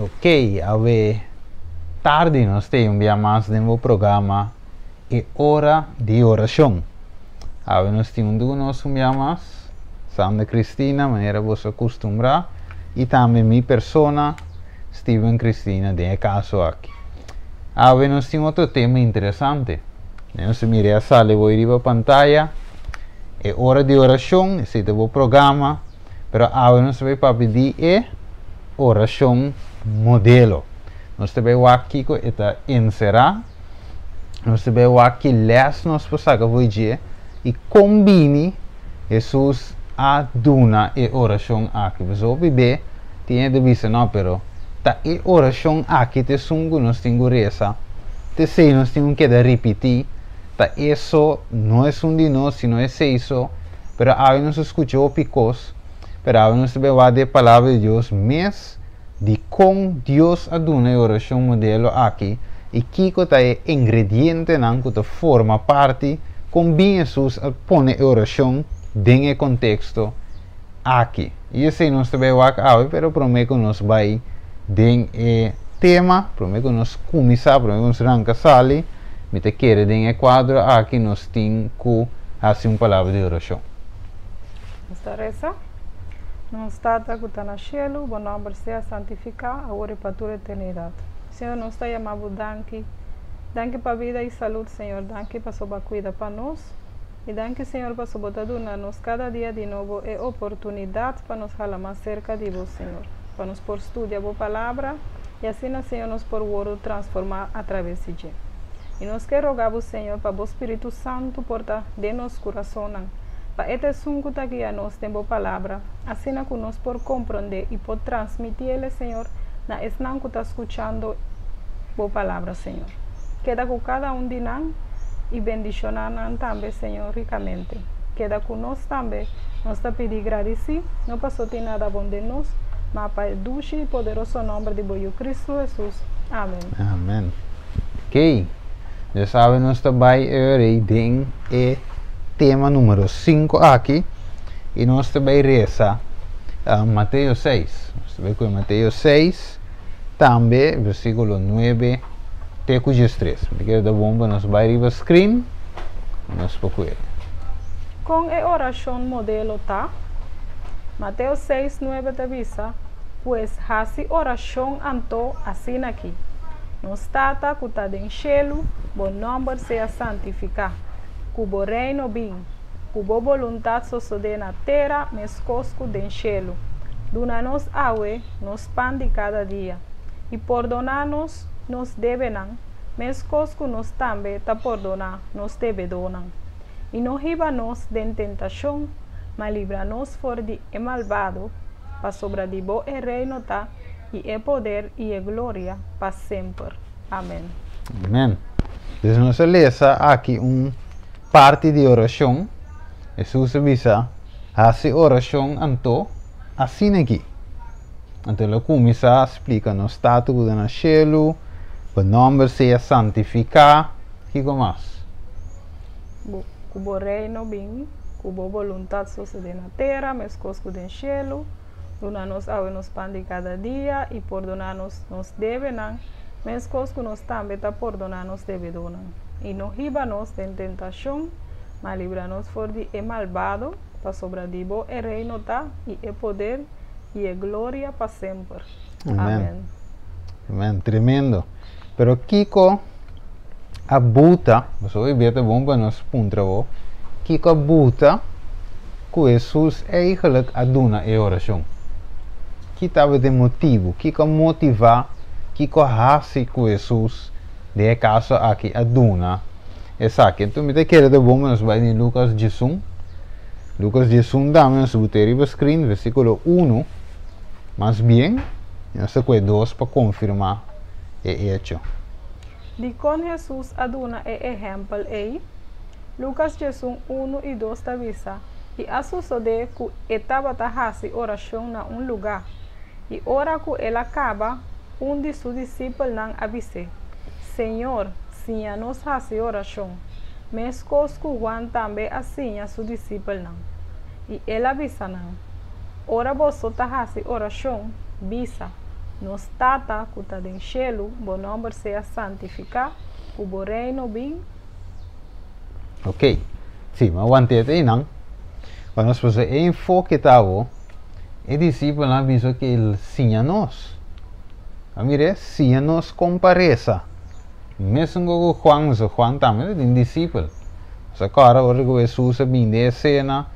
Ok, awe tardi nos tin un bia mas den bo programa E Ora di Orashon. Awe nos tin un du nos un bia mas, Sandra Cristina, manera boso a kustumbrá, i tambe mi persona, Steven Cristina, den e kaso aki. Awe nos tin otro tema interesante. Nos a mira e a sali bo riba pantaya, E Ora di Orashon, esei ta bo programa. Pero awe nos ta bai papia di e orashon modelo. Nos ta bai wak kiko e ta enserá, nos ta bai wak ki lès nos por saka for dje i kon bini Hesus a duna e orashon aki. Pasobra hopi be tin hende ta bisa, no, pero ta e orashon aki ta esun ku nos tin ku resa, ta esei nos tin ku keda ripití, ta eso no esun di nos, sino esei so. Pero awe nos a skucha hopi kos, pero awe nos ta bai wak den e Palabra di Dios mes di kon Dios a duna e orashon modelo aki i kiko ta e ingredientenan ku ta forma parti kon bin Hesus a pone e orashon den e konteksto aki. I esei nos ta bai wak awe, pero promé ku nos bai den e tema, promé ku nos kuminsá, promé ku nos ranka sali, mi ta kere den e kuadro aki nos tin ku hasi un palabra di orashon. Nos ta resa, Nos Tata ku ta na shelu, bo nòmber sea santifiká, awor i pa tur eternidat. Señor, nos ta yama bo danki. Danki pa bida i salud, Señor. Danki pasobra bo a kuida pa nos. I danki, Señor, pasobra bo ta duna nos kada dia di nobo e oportunidat pa nos hala mas serka di bo, Señor, pa nos por studia bo Palabra i asina, Señor, nos por wòrdu transformá atraves di dje. I nos ke roga bo, Señor, pa bo Spiritu Santu por ta den nos kurasonnan, pa e ta esun ku ta guia nos den bo Palabra, asina ku nos por komprondé i por transmití el, Señor, na esnan ku ta skuchando bo Palabra, Señor. Keda ku kada un di nan i bendishoná nan tambe, Señor, rikamente. Keda ku nos tambe, nos ta pidi gradisí, no paso tin nada bon den nos, ma pa e dushi i poderoso nòmber di bo Yu Kristu Hesus. Amen. Amen. Oké, ya sabe nos ta bai e den e tema numero 5 aki i nos ta bai resa Mateo 6. Nos ta bai ku Mateo 6 tambe versíkulo 9 te ku 13. Mi kere ta bon pa nos bai riba screen nos por kuer. Kon e orashon modelo ta? Mateo 6, 9 ta bisa, Pues hasi orashon anto asin'aki, Nos Tata ku ta den shelu, bo nòmber sea santifiká. Ku bo Reino bin. Ku bo boluntat sosodé na tera meskos ku den shelu. Duna nos awe nos pan di kada dia. I pordoná nos nos debenan, meskos ku nos tambe ta pordoná nos debedónan. I no hiba nos den tentashon, ma libra nos for di e malbado, pasobra di bo e reino ta, i e poder i e gloria, pa semper. Amen. Amen. Dus nos a lesa aki un parti di orashon. Hesus a bisa, Hasi orashon anto asina aki. Anto el a kuminsá splika nos Tata ku ta na shelu, bo nòmber sea santifiká. Kiko mas? Bo, ku bo reino bin, ku bo boluntat sosodé na tera meskos ku den shelu. Duna nos awe nos pan di kada dia, i pordoná nos nos debenan, meskos ku nos tambe ta pordoná nos debedónan. I no hiba nos den tentashon, ma libra nos for di e malbado, pasobra di bo e reino ta, i e poder, i e gloria pa semper. Amen. Amen. Tremendo. Pero kiko a buta, pasobra hoy bia ta bon pa nos puntra bo, kiko a buta ku Hesus eigenlijk a duna e orashon? Ki tabata e motibu? Kiko a motivá, kiko a hasi ku Hesus den e kaso aki a duna esaki? Enton mi ta kere ta bon pa nos bai den Lukas 11. Lukas 11 tambe nos bot'é riba screen, versíkulo 1, mas bien, nos ta kue 2 pa konfirmá e echo. Dikon Hesus a duna e ehèmpel ei? Lukas 11, 1 i 2 ta bisa, I a sosodé ku e tabata hasi orashon na un lugá, i ora ku el a kaba, un di su disipelnan a bis'é, Señor, siña nos hasi orashon, meskos ku Huan tambe a siña su disipelnan. I el a bisa nan, Ora boso ta hasi orashon, bisa, Nos Tata ku ta den shelu, bo nòmber sea santifiká, ku bo Reino bin. Ok, sí, mi a want'é te einan. Pa nos pasobra e enfoke ta bo, e disipelnan a bisa ku el siña nos. A mir'é, siña nos kon pa resa. Mesun ku Juan, pasobra Juan tambe ta tin disipel. Nos a kòrda ora ku Hesus a bini den e sena,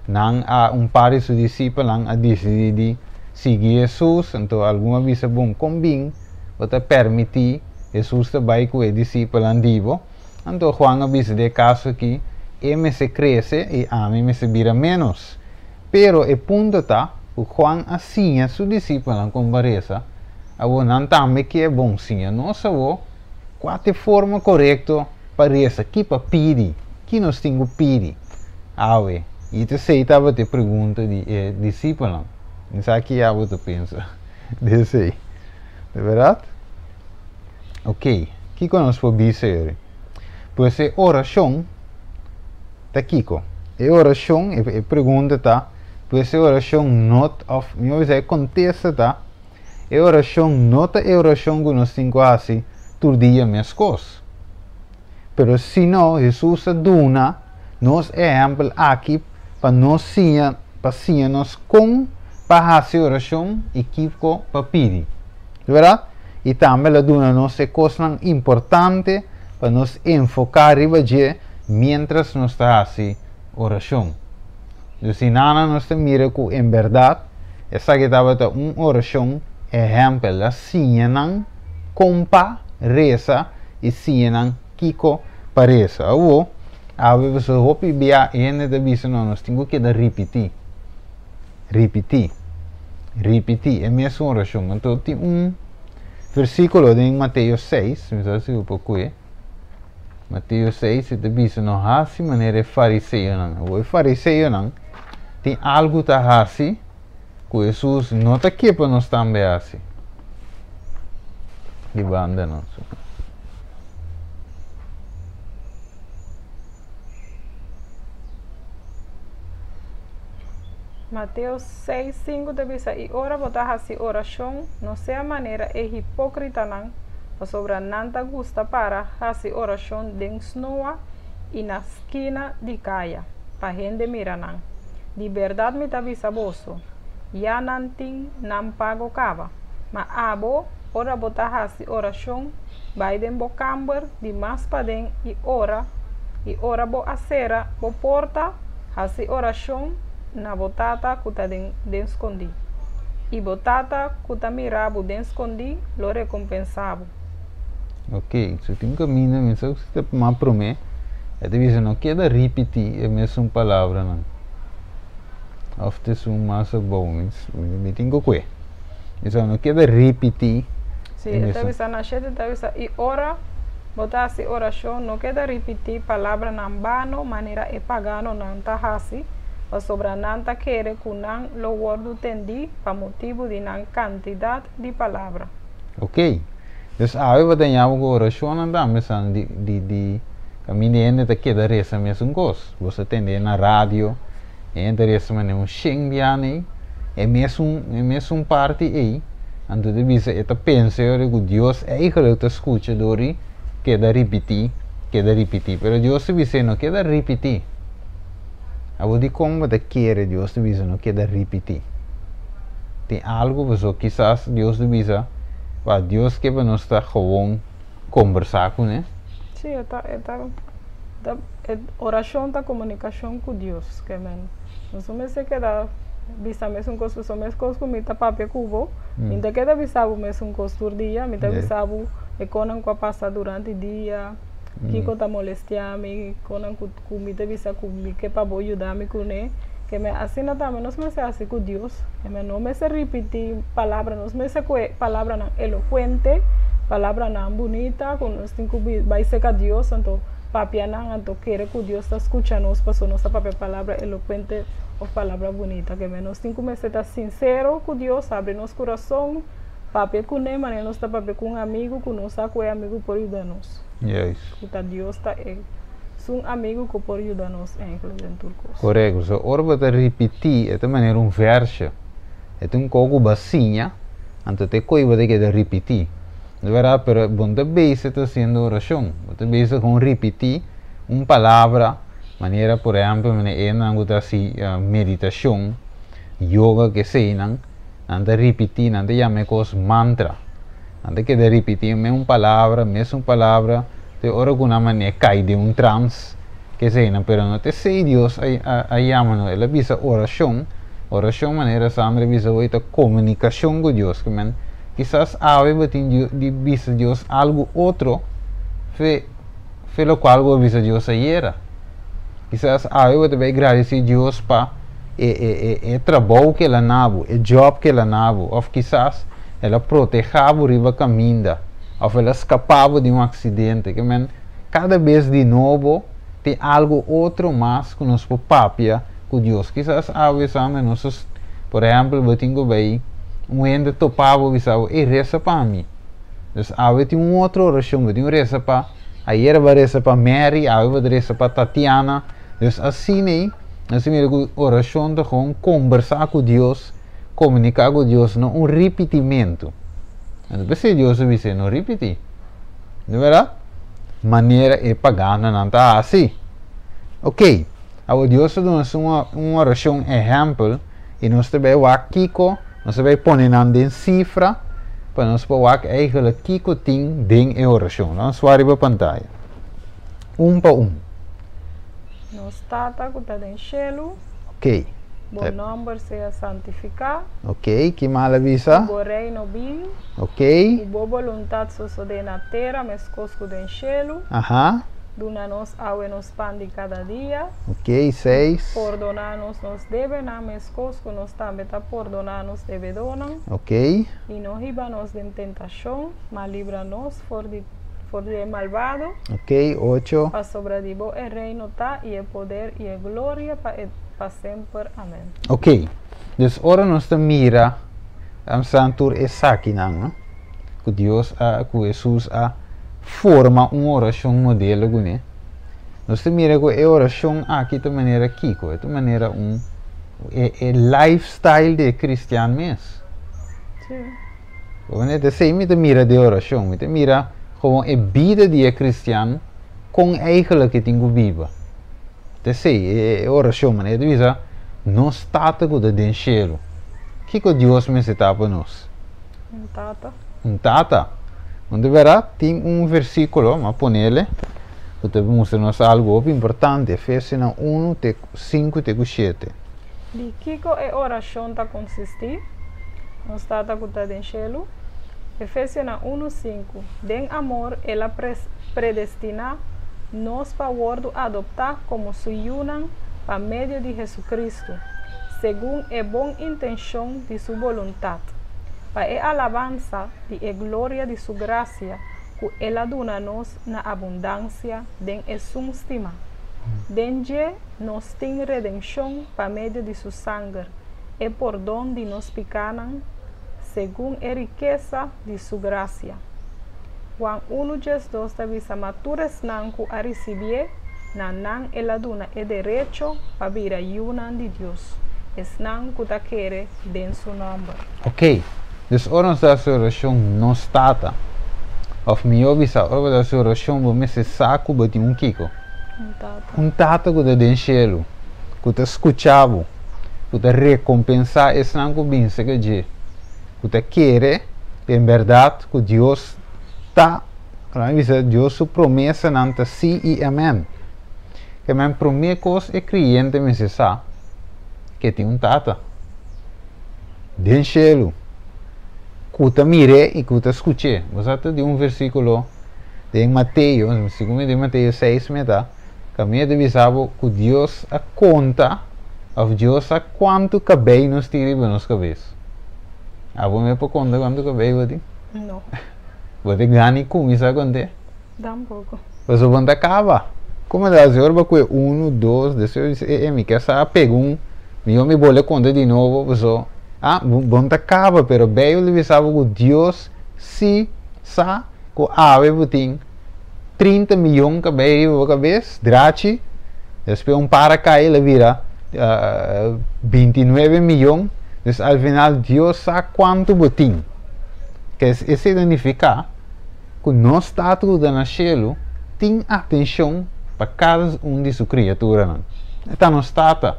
nan a, un par di su disipelnan a disidí di sigui Hesus, anto algun a bisa, Bon, kon bin bo ta permití Hesus ta bai ku e disipelnan di bo? Anto Juan a bisa, Den e kaso akí, e mester krese i ami mester bira ménos. Pero e punto ta ku Juan a siña su disipelnan kon pa resa, awor nan tambe ke bon siña nos awor kua ta e forma korekto pa resa, ki pa pidi, ki nos tin ku pidi awe. I ta esei tabata e pregunta di e disipelnan. Mi sa ki abo ta pensa di esei, di bèrdat? Oke, kiko nos por bisa yori? Pues e orashon ta kiko? E orashon, e pregunta ta, pues e orashon no, òf mihó bisa e kontesta ta, E orashon no ta e orashon ku nos tin ku hasi tur dia meskos. Pero sino Hesus a duna nos e ehèmpel aki pa nos siña pa siña nos kon pa hasi orashon i kiko pa pidi. Di bèrdat? I tambe el a duna nos e kosnan importante pa nos enfoká riba dje miéntras nos ta hasi orashon. Dus si nana nos ta mira ku en bèrdat esaki tabata un orashon ehèmpel, a siña nan kon pa resa i siña nan kiko pa resa. Awor, awe pasobra hopi bia hende ta bisa no, nos tin ku keda ripití, ripití, ripití e mesun orashon. Anto tin un versíkulo den Mateo seis, mi sa si bo por kue. Mateo 6 e ta bisa no hasi manera e fariseonan. Awor e fariseonan tin algu ta hasi ku Hesus no ta ke pa nos tambe hasi. Di banda nos. Mateo 6, 5 ta bisa, I ora bo ta hasi orashon, no sea manera e hipókritanan, pasobra nan ta gusta para hasi orashon den snoa i na skina di kaya, pa hende mira nan. Di bèrdat mi ta bisa boso, ya nan tin nan pago kaba. Ma abo, ora bo ta hasi orashon, bai den bo kamber di mas paden i ora, i ora bo a sera bo porta, hasi orashon na bo Tata ku ta den den skondí. I bo Tata ku ta mira bo den skondí lo rekompensá bo. Ok, so tin kaminda mi sa ku si ta mas promé e ta bisa no keda ripití e mesun palabranan òf ta esun mas abou mi tin ku kue mi sa no keda ripití Si, e ta bisa na shete ta bisa i ora bo ta hasi orashon no keda ripití palabranan bano manera e paganonan ta hasi pasobra nan ta kere ku nan lo wòrdu tendí pa motibu di nan kantidat di palabra. Ok. Dus awe bo ta ña bo ku orashonnan tambe san di di di kaminda e hende ta keda resa mesun kos. Bo sa tende na radio e hende ta resa manera un shen biaha ei, e mesun e mesun parti ei, anto ta bisa e ta pensa e ora ku Dios eigenlijk ta skucha dor di keda ripití, keda ripití. Pero Dios ta bisa e no keda ripití. Abo dikon bo ta kere Dios ta bisa no keda ripití? Tin algu pasobra kisas Dios ta bisa pa Dios ke pa nos ta gewoon kombersá kuné. Sí, e ta, e ta, ta, e orashon ta komunikashon ku Dios, ke men nos no mester keda bisa mesun kos pasobra meskos ku mi ta papia ku bo, mi no ta keda bisa bo mesun kos tur dia, mi ta bisa bo e konan ku a pasa durante dia, kiko ta molestia mi, konan ku. ku mi ta bisa ku mi ke pa bo yuda mi kuné, ke men asina tambe nos mester hasi ku Dios, ke men no mester ripití palabra, nos mester kohe palabranan elokuente, palabranan bunita ku nos tin ku bai serka Dios, anto papia nan, anto kere ku Dios ta skucha nos pasobra nos ta papia palabra elokuente òf palabra bunita, ke men nos tin ku mester ta sinsero ku Dios, habri nos kurason, papia kuné manera nos ta papia ku un amigu ku nos sa ku e amigu por yuda nos. Ku ta Dios ta e. Sun amigu ku por yuda nos enkele den tur kos. Korekto. So ora bo ta ripití e ta manera un vèrsje. E ta un kos ku bo a siña, Anto te koi bo ta keda ripití. Di bèrdat, pero bo no ta bezig ta hasiendo orashon. Bo ta bezig kon ripití un palabra, manera por ehèmpel manera e nan ku ta hasi meditashon, yoga, keseinan, nan ta ripití, nan ta yama e kos mantra. Nan ta keda ripití un palabra, mesun palabra, te ora ku nan manera kai den un trans, keseinan. Pero no ta esei Dios a yama nos. El a bisa orashon, orashon manera Sandra a bisa hoy ta komunikashon ku Dios. Ke men kisas awe bo tin di bisa Dios algu otro fe fe lokual bo a bisa Dios ayera. Kisas awe bo ta bai gradisí Dios pa e e e e trabou ku el a na bo, e jòb ku el a na bo, òf kisas el a protehá bo riba kaminda, òf el a skapá bo di un aksidente. Ke men kada bes di nobo tin algu otro mas ku nos por papia ku Dios. Kisas awe Sandra nos a, por ehèmpel bo tin ku bai un hende topa bo bisa bo, ey resa pa mi. Dus awe tin un otro orashon, bo tin ku resa pa, ayer bo a resa pa Mary, awe bo ta resa pa Tatiana. Dus asina ei nos ta mira ku orashon ta gewoon kombersá ku Dios, komuniká ku Dios, no un ripitimentu. Anto p'esei Dios a bisa no ripití. No bèrdat? Manera e paganonan ta hasi. Oké, awor Dios ta duna nos un orashon ehèmpel i nos ta bai wak kiko, nos ta bai pone nan den sifra pa nos por wak eigentlik kiko tin den e orashon. Laga nos wak riba pantaya. Un pa un. Nos Tata ku ta den shelu. Oké. Bo nòmber sea santifiká. Oké, ki mal a bisa? Ku bo reino bin. Oké. Ku bo boluntat sosodé na tera meskos ku den shelu. Aha. Duna nos awe nos pan di kada dia. Oké, seis. Pordoná nos nos debenan meskos ku nos tambe ta pordoná nos debedónan. Oké. I no hiba nos den tentashon, ma libra nos for di. For di e malbado. Ok, ocho. Pasobra di bo e reino ta, i e poder, i e gloria pa e pa semper. Amen. Ok, dus ora nos ta mira amstan tur esakinan, no? Ku Dios a, ku Hesus a forma un orashon modelo kuné, nos ta mira ku e orashon aki ta manera kiko? E ta manera un e e lifestyle di e kristian mes. Sí. Bo ta esei mi ta mira den orashon, mi ta mira gewoon e bida di e kristian kon eigenlijk e tin ku biba. Ta esei e orashon, manera e ta bisa nos Tata ku ta den shelu. Kiko Dios mester ta pa nos? Un tata. Un tata. Bo ta bera tin un versíkulo, mi a ponele, ku ta mustra nos algu hopi importante, Efesionan unu te sinku te ku shete. Di kiko e orashon ta konsistí? Nos Tata ku ta den shelu. Efesionan unu, sinku, Den amor el a predestiná nos pa wòrdu adoptá komo su yunan pa medio di Hesukristu, segun e bon intenshon di su boluntat, pa e alabansa di e gloria di su grasia ku el a duna nos na abundansia den esun stimá. Den dje nos tin redenshon pa medio di su sanger, e pordon di nos pikánan, segun e rikesa di su grasia. Juan unu diesdos ta bisa ma tur esnan ku a risibié, na nan el a duna e derecho pa bira yunan di Dios, esnan ku ta kere den su nòmber. Ok, dus ora nos ta hasi orashon, nos Tata, òf mihó bisa, ora bo ta hasi orashon bo mester sa ku bo tin un kiko? Un tata. Un tata ku ta den shelu, ku ta skucha bo, ku ta rekompensá esnan ku bin serka dje, ku ta kere den bèrdat ku Dios ta, laga mi bisa, Dios su promesanan ta sí i amèn. Ke men promé kos e kreyente mester sa ku e tin un tata den shelu ku ta mir'é i ku ta skuch'é. Bo sa ta di un versíkulo den Mateo, segun mi den Mateo seis mi ta, kaminda ta bisa bo ku Dios a konta òf Dios sa kuantu kabei nos tin riba nos kabes. Abo mi por konta kuantu kabei bo tin? No. Bo ta gana i kuminsá kont'é? Tampoko. Pasobra bo no ta kaba. Komo ta hasi ora bo kue unu, dos, despues bo bisa e e mi ke sa pega un, mihó mi bole konta di nobo pasobra ah bo no ta kaba pero Beibel ta bisa bo ku Dios si sa ku awe bo tin 30 miyon kabei riba bo kabes, drachi, despues un para kai el a bira 29 miyon, dus al final Dios sa kuantu bo tin. Ku esei ta nifiká ku nos Tata ku ta na shelu tin atenshon pa kada un di su kriaturanan. E ta nos Tata.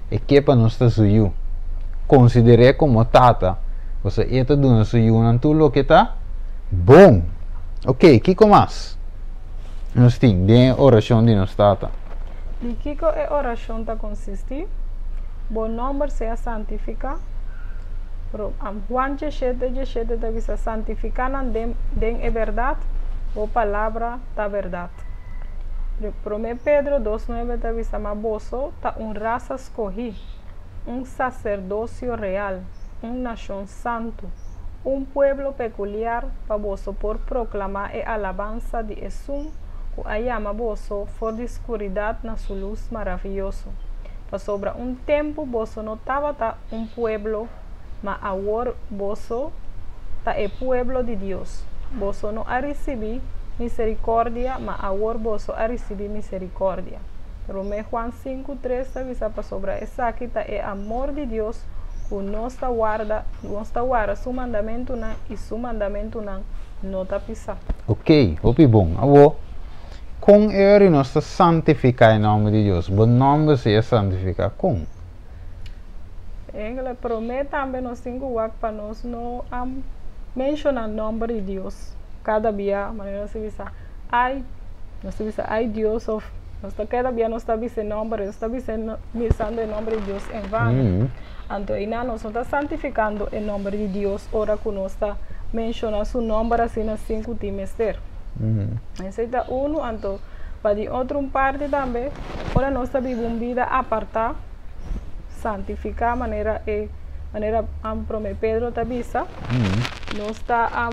E ke pa nos ta su yu. Konsider'é komo Tata, pasobra e ta duna su yunan tur loke ta bon. Oke, kiko mas nos tin den e orashon di nos Tata? Di kiko e orashon ta konsistí? Bo nòmber sea santifiká. Juan 17, 17 ta bisa, Santifiká nan den den e bèrdat, bo palabra ta bèrdat. Promé Pedro 2, 9 ta bisa, Ma boso ta un rasa skohí, un saserdosio real, un nashon santu, un pueblo pekuliar pa boso por proklamá e alabansa di Esun ku a yama boso for di skuridat na su lus maravioso. Pasobra un tempu boso no tabata un pueblo, ma awor boso ta e pueblo di Dios. Boso no a risibí miserikòrdia, ma awor boso a risibí miserikòrdia. Promé Juan 5, 3 ta bisa, Pasobra esaki ta e amor di Dios, ku nos ta warda, nos ta wara su mandamentunan, i su mandamentunan no ta pisá. Oké, hopi bon. Awor, kon e ora nos ta santifiká e nòmber di Dios? Bo nòmber sea santifiká. Kon? Engel, promé tambe nos tin ku wak pa nos no a menshoná nòmber di Dios kada bia, manera nos ta bisa ai, nos ta bisa ai Dios òf nos ta kada bia nos ta bisa e nòmber, nos ta bisa bisando e nòmber di Dios en vano. Anto einan nos no ta santifikando e nòmber di Dios ora ku nos ta menshoná su nòmber asina sin ku tin mester. Esei ta unu, anto pa di otro un parti tambe ora nos ta biba un bida apartá, santifiká manera e manera promé Pedro ta bisa, nos ta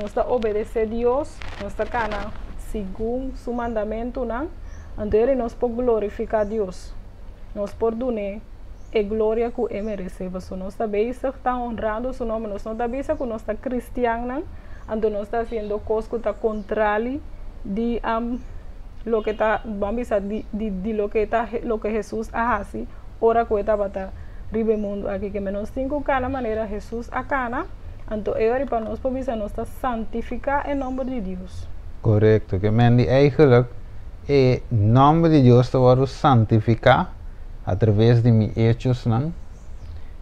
nos ta obedesé Dios, nos ta kana segun su mandamentunan, anto eri nos por glorifiká Dios, nos por dun'é e gloria ku e meresé, pasobra nos ta bezig ta honrando su nòmber, nos no ta bisa ku nos ta kristiannan, anto nos ta hasiendo kos ku ta kontrali di loke ta ban bisa di di loke ta loke Hesus a hasi ora ku e tabata riba e mundu aki. Ke men nos tin ku kana manera Hesus a kana, anto e ora pa nos por bisa nos ta santifiká e nòmber di Dios. Korekto, ke men di eigelijk e nòmber di Dios ta wòrdu santifiká atraves di mi echosnan,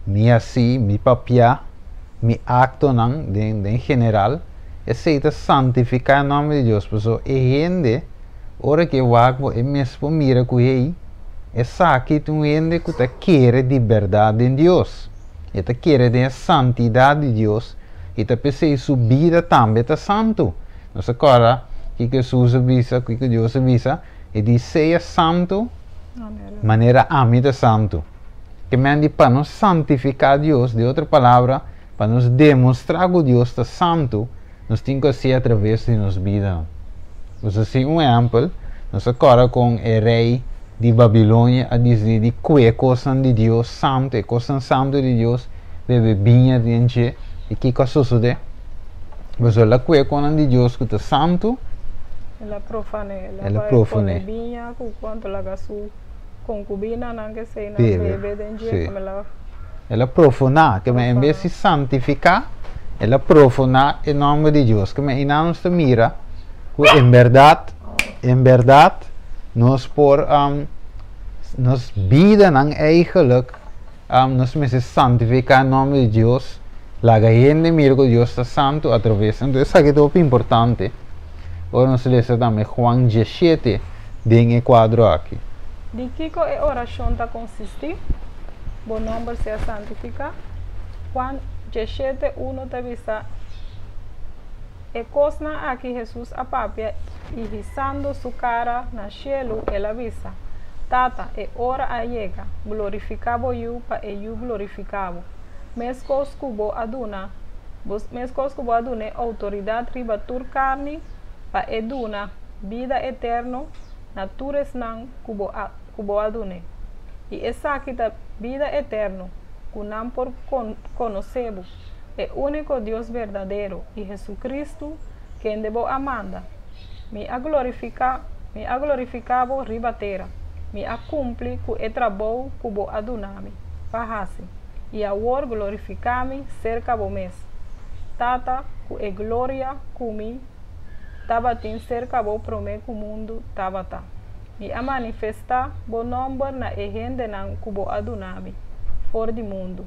mi hasí, mi papiá, mi aktonan den den general. Esei ta santifiká e nòmber di Dios, pasobra e hende, ora ku e wak bo, e mes por mira ku, hey, esaki ta un hende ku ta kere di bèrdat den Dios. E ta kere den e santidat di Dios i ta p'esei su bida tambe ta santu. Nos a kòrda kiko Hesus a bisa, kiko Dios a bisa, e di, Sea santu manera ami ta santu. Ke men di pa nos santifiká Dios, di otro palabra, Pa nos demostrá ku Dios ta santu, nos tin ku hasié atraves di nos bidanan. Nos a sigui un ehèmpel, nos a kòrda kon e rei di Babilonia a disidí di kue e kosnan di Dios santu, e kosnan santu di Dios, bebe biña den dje, i kiko a sosodé? Pasobra el a kue e kosnan di Dios ku ta santu, El a profané, el a bai pone biña ku kuantu laga su konkubinanan keseinan bebe den dje, kome el a. El a profoná, ke men en bes di santifiká, el a profoná e nòmber di Dios. Ke men einan nos ta mira ku en bèrdat, en bèrdat nos por nos bidanan eigelijk nos mester santifiká e nòmber di Dios, laga hende mira ku Dios ta santu atraves. Entonces esaki ta hopi importante ora nos lesa tambe Juan 17 den e kuadro aki. Di kiko e orashon ta konsistí? Bo nòmber sea santifiká. Juan 17, 1 ta bisa, E kosnan aki Hesus a papia i hisando su kara na shelu el a bisa, Tata, e ora a yega, glorifiká bo Yu pa e Yu glorifiká bo, meskos ku bo a duna meskos ku bo a dun'é outoridat riba tur karni pa e duna bida eterno na tur esnan ku bo a ku bo a dun'é. I esaki ta bida eterno, ku nan por konosé bo, e úniko Dios berdadero, i Hesukristu, kende bo a manda. Mi a glorifiká mi a glorifiká bo riba tera. Mi a kumpli ku e trabou ku bo a duna mi pa hasi. I awor glorifiká mi serka bo mes, Tata. ku e gloria ku mi tabatin serka bo promé ku mundu tabata. Mi a manifestá bo nòmber na e hendenan ku bo a duna mi for di mundu.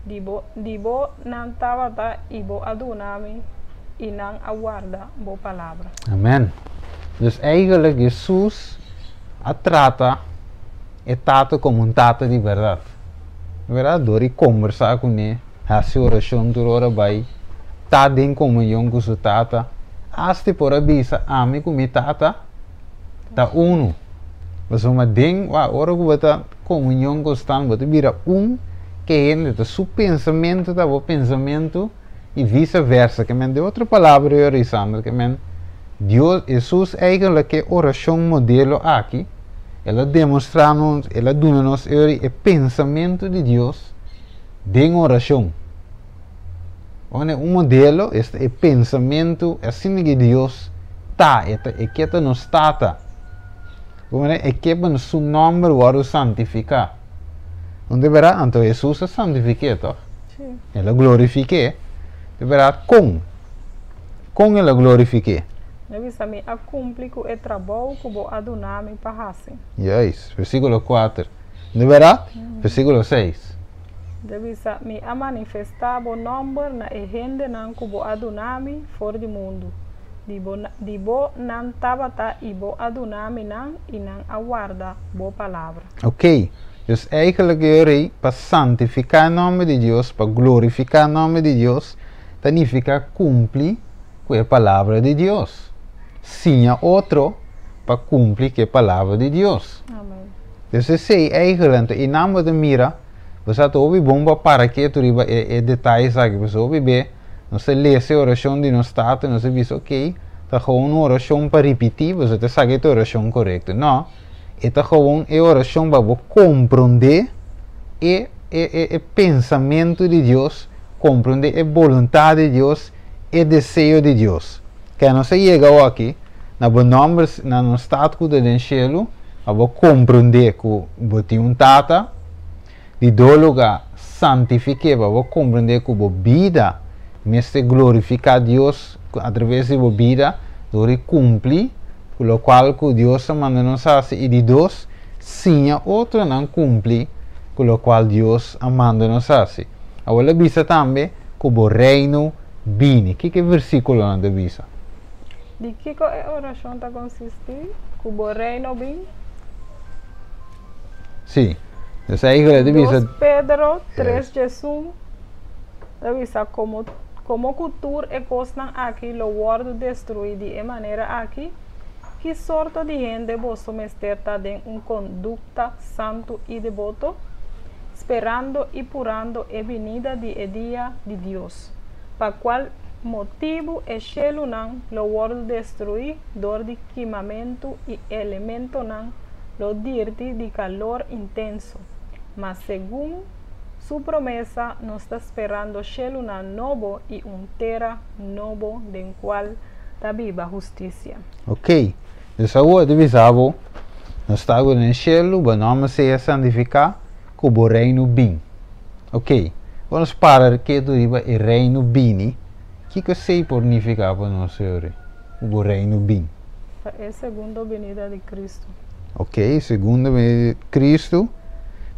Di bo nan tabata i bo a duna mi i nan a warda bo palabra. Amen. Dus eigenlijk Jesus a trata e Tata komo un Tata di bèrdat. Bèrdat? Dor di kombersá kuné, hasi orashon tur ora bai, ta den komunion ku su Tata. Asta e por a bisa, Ami ku mi Tata ta unu. Pasobra den, wak, ora ku bo ta komunion konstant, bo ta bira un ku e hende, ta su pensamentu ta bo pensamentu i vise versa. Ke men, den otro palabra yo, Risandra, ke men, Dios, Hesus eigenlijk ke orashon modelo aki, el a demostrá nos, el a duna nos e pensamentu di Dios den orashon. Ora un modelo, esta e pensamentu, asina ke Dios ta, e ta, e ke ta nos Tata. Ora e ke pa su nòmber wòrdu santifiká. Unda bera? Anto Hesus a santifik'é, tòg? Sí. El a glorifik'é. De bera, kon? Kon el a glorifik'é? Mi a bisa, Mi a kumpli ku e trabou ku bo a duna mi pa hasi. Juist. Versíkulo kuater. De bera? Versíkulo seis. De bisa, Mi a manifestá bo nòmber na e hendenan ku bo a duna mi for di mundu. Di bo, di bo nan tabata i bo a duna mi nan i nan a warda bo palabra. Ok. Dus eigenlijk e rei pa santifiká e nòmber di Dios, pa glorifiká e nòmber di Dios, ta nifiká kumpli ku e palabra di Dios. Siña otro pa kumpli ku e palabra di Dios. Amen. Dus esei eigenlijk, anto i nan bo ta mira, bo sa ta hopi bon pa para ketu riba e e detayes aki, pasobra hopi be nos ta lesa e orashon di nos Tata i nos ta bisa ok, ta gewoon un orashon pa ripití, pasobra ta esaki ta e orashon korekto. No. E ta gewoon e orashon pa bo komprondé e e e e pensamentu di Dios, komprondé e boluntat di Dios, e deseo di Dios. Ke nos a yega awoki na bo nòmber, na nos Tata ku ta den shelu, pa bo komprondé ku bo tin un Tata, di dos lugá, santifik'é pa bo komprondé ku bo bida mester glorifiká Dios atraves di bo bida dor di kumpli ku lokual ku Dios a manda nos hasi i di dos, siña otronan kumpli ku lokual Dios a manda nos hasi. Awor el a bisa tambe ku bo Reino bini. Kiko e versíkulonan ta bisa? Di kiko e orashon ta konsistí? Ku bo Reino bin. Sí. Dus eigenlijk ta bisa. Dos Pedro tres djesun ta bisa komo komo ku tur e kosnan aki lo wòrdu destruí di e manera aki, ki sorto di hende boso mester ta den un kondukta santu i deboto, sperando i purando e binida di e dia di Dios, pa kual motibu e shelunan lo wòrdu destruí dor di kimamentu i elementonan lo dirti di kalor intenso, ma segun Su promesa nos ta sperando shelunan nobo i un tera nobo den kual ta biba hustisia. Ok, dus awor ta bisa bo, nos ta awe den shelu, bo nòmber sea santifiká, ku bo reino bin. Ok, ora nos para ketu riba e reino bini, kiko esei por nifiká pa nos, Señor? Ku bo reino bin. Ta e segundo binida di Kristu. Ok, segundo binida di Kristu,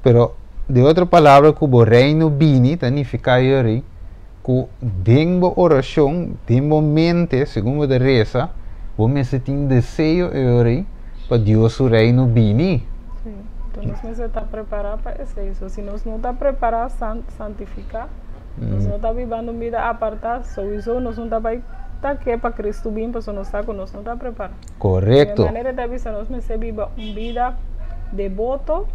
pero di otro palabra ku bo reino bini ta nifiká yori ku den bo orashon, den bo mente, segun bo ta resa, bo mester tin deseo yori pa Dios su reino bini. Sí, enton nos mester ta prepará pa esei. So si nos no ta prepará, santifiká. Nos no ta bibando un bida apartá, souiso nos no ta bai ta ke pa Cristo bin, pasobra nos sa ku nos no ta prepará. Korekto. Di e manera ta bisa nos mester biba un bida deboto,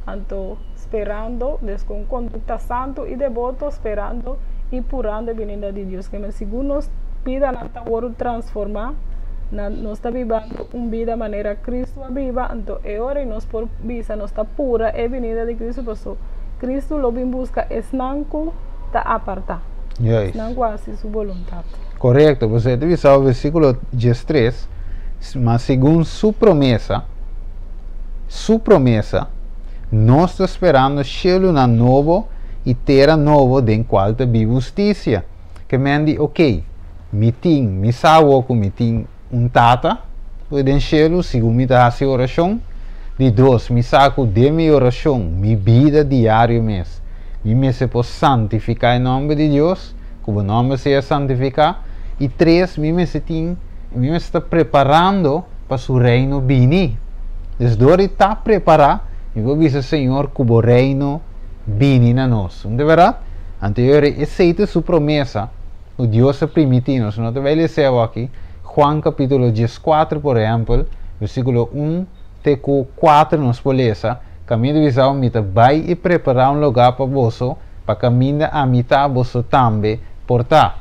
anto sperando, des ku un kondukta santu i deboto, sperando i purando e binida di Dios. Keme segun nos bidanan ta wòrdu transformá, na nos ta bibando un bida manera Cristo a biba, anto e ora ei nos por bisa nos ta pura e binida di Cristo, pasobra Cristo lo bin busca esnan cu ta aparta, esnan cu haci su boluntad. Corecto, pasobra e ta bisa versículo diestres, Ma segun su promesa, su promesa, nos ta sperando shelunan nobo i tera nobo den cual ta biba husticia. Ke men di, ok, mi tin, mi sa ku mi tin un tata den shelu, segun mi ta hasi orashon. Di dos, mi sa ku den mi orashon, mi bida diario mes, mi mester por santifiká e nòmber di Dios, ku e nòmber sea santifiká. I tres, mi mester tin, mi mester ta preparando pa su reino bini. Dus dor di ta prepará, mi por bisa Señor ku bo reino bini na nos. No ta berdat? Anto, esei ta su promesa, ku Dios a primintí nos. No ta bai lesa aki, Juan kapítulo 14, por ehèmpel, versíkulo 1 te 4 nos por lesa, kaminda e ta bisa mi ta bai i prepará un lugá pa boso, pa kaminda ami ta boso tambe por ta.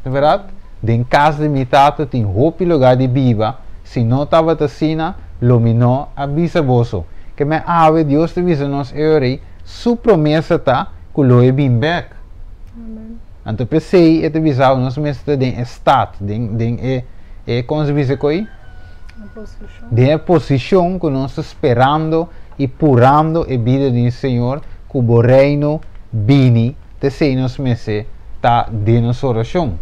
Ta berdat? Den kas di mi tata tin hopi lugá di biba, si no tabata asina, lo mi no a bisa boso. Ke men awe Dios ta bisa nos ei, su promesa ta ku lo e bin bèk. Amen. Anto p'esei e ta bisa nos mester den staat, den e kon se bisa koi? Posishon. Den posishon ku nos ta sperando i purando e bida di Señor, ku bo reino bini, p'esei nos mester ta den nos orashon.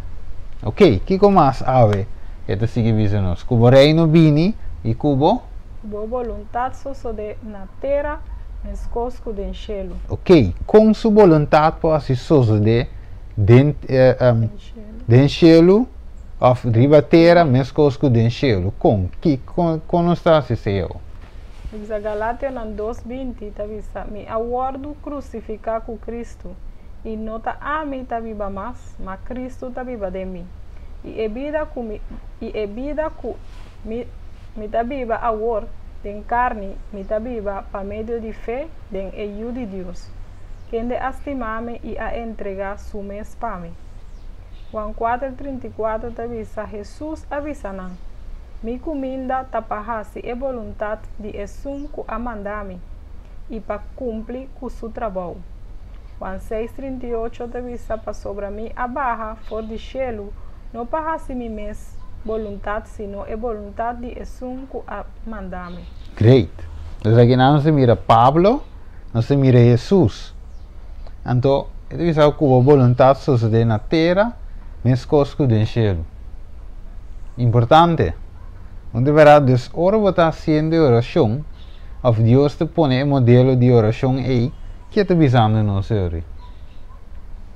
Ok, kiko mas awe? E ta sigui bisa nos. Ku bo reino bini i ku bo Bo boluntat sosodé na tera, meskos ku den shelu. Ok, kon su boluntat por hasi sosodé den Den shelu. Den shelu òf riba tera meskos ku den shelu. Kon ki kon nos ta hasi esei? Bisa Galationan 2:20 ta bisa, mi a wòrdu krusifiká ku Kristu, i no ta ami ta biba mas, ma Kristu ta biba den mi. I e bida ku mi ta biba awor den karni, mi ta biba pa medio di fe den e Yu di Dios, kende a stima mi i a entregá su mes pa mi. Juan 4:34 ta bisa, Hesus a bisa nan, mi kuminda ta pa hasi e boluntat di esun ku a manda mi, i pa kumpli ku su trabou. Juan 6:38 ta bisa, pasobra mi a baha for di shelu, no pa hasi mi mes boluntat, sino e boluntat di esun ku a manda mi. Great. Anto aki nos ta mira Pablo, nos ta mira Hesus. Anto, e ta bisa ku bo boluntat sosodé na tera, meskos ku den shelu. Importante. No ta berdat, dus ora bo ta hasiendo orashon, òf Dios ta pone e modelo di orashon ei, kiko ta bisando nos ori?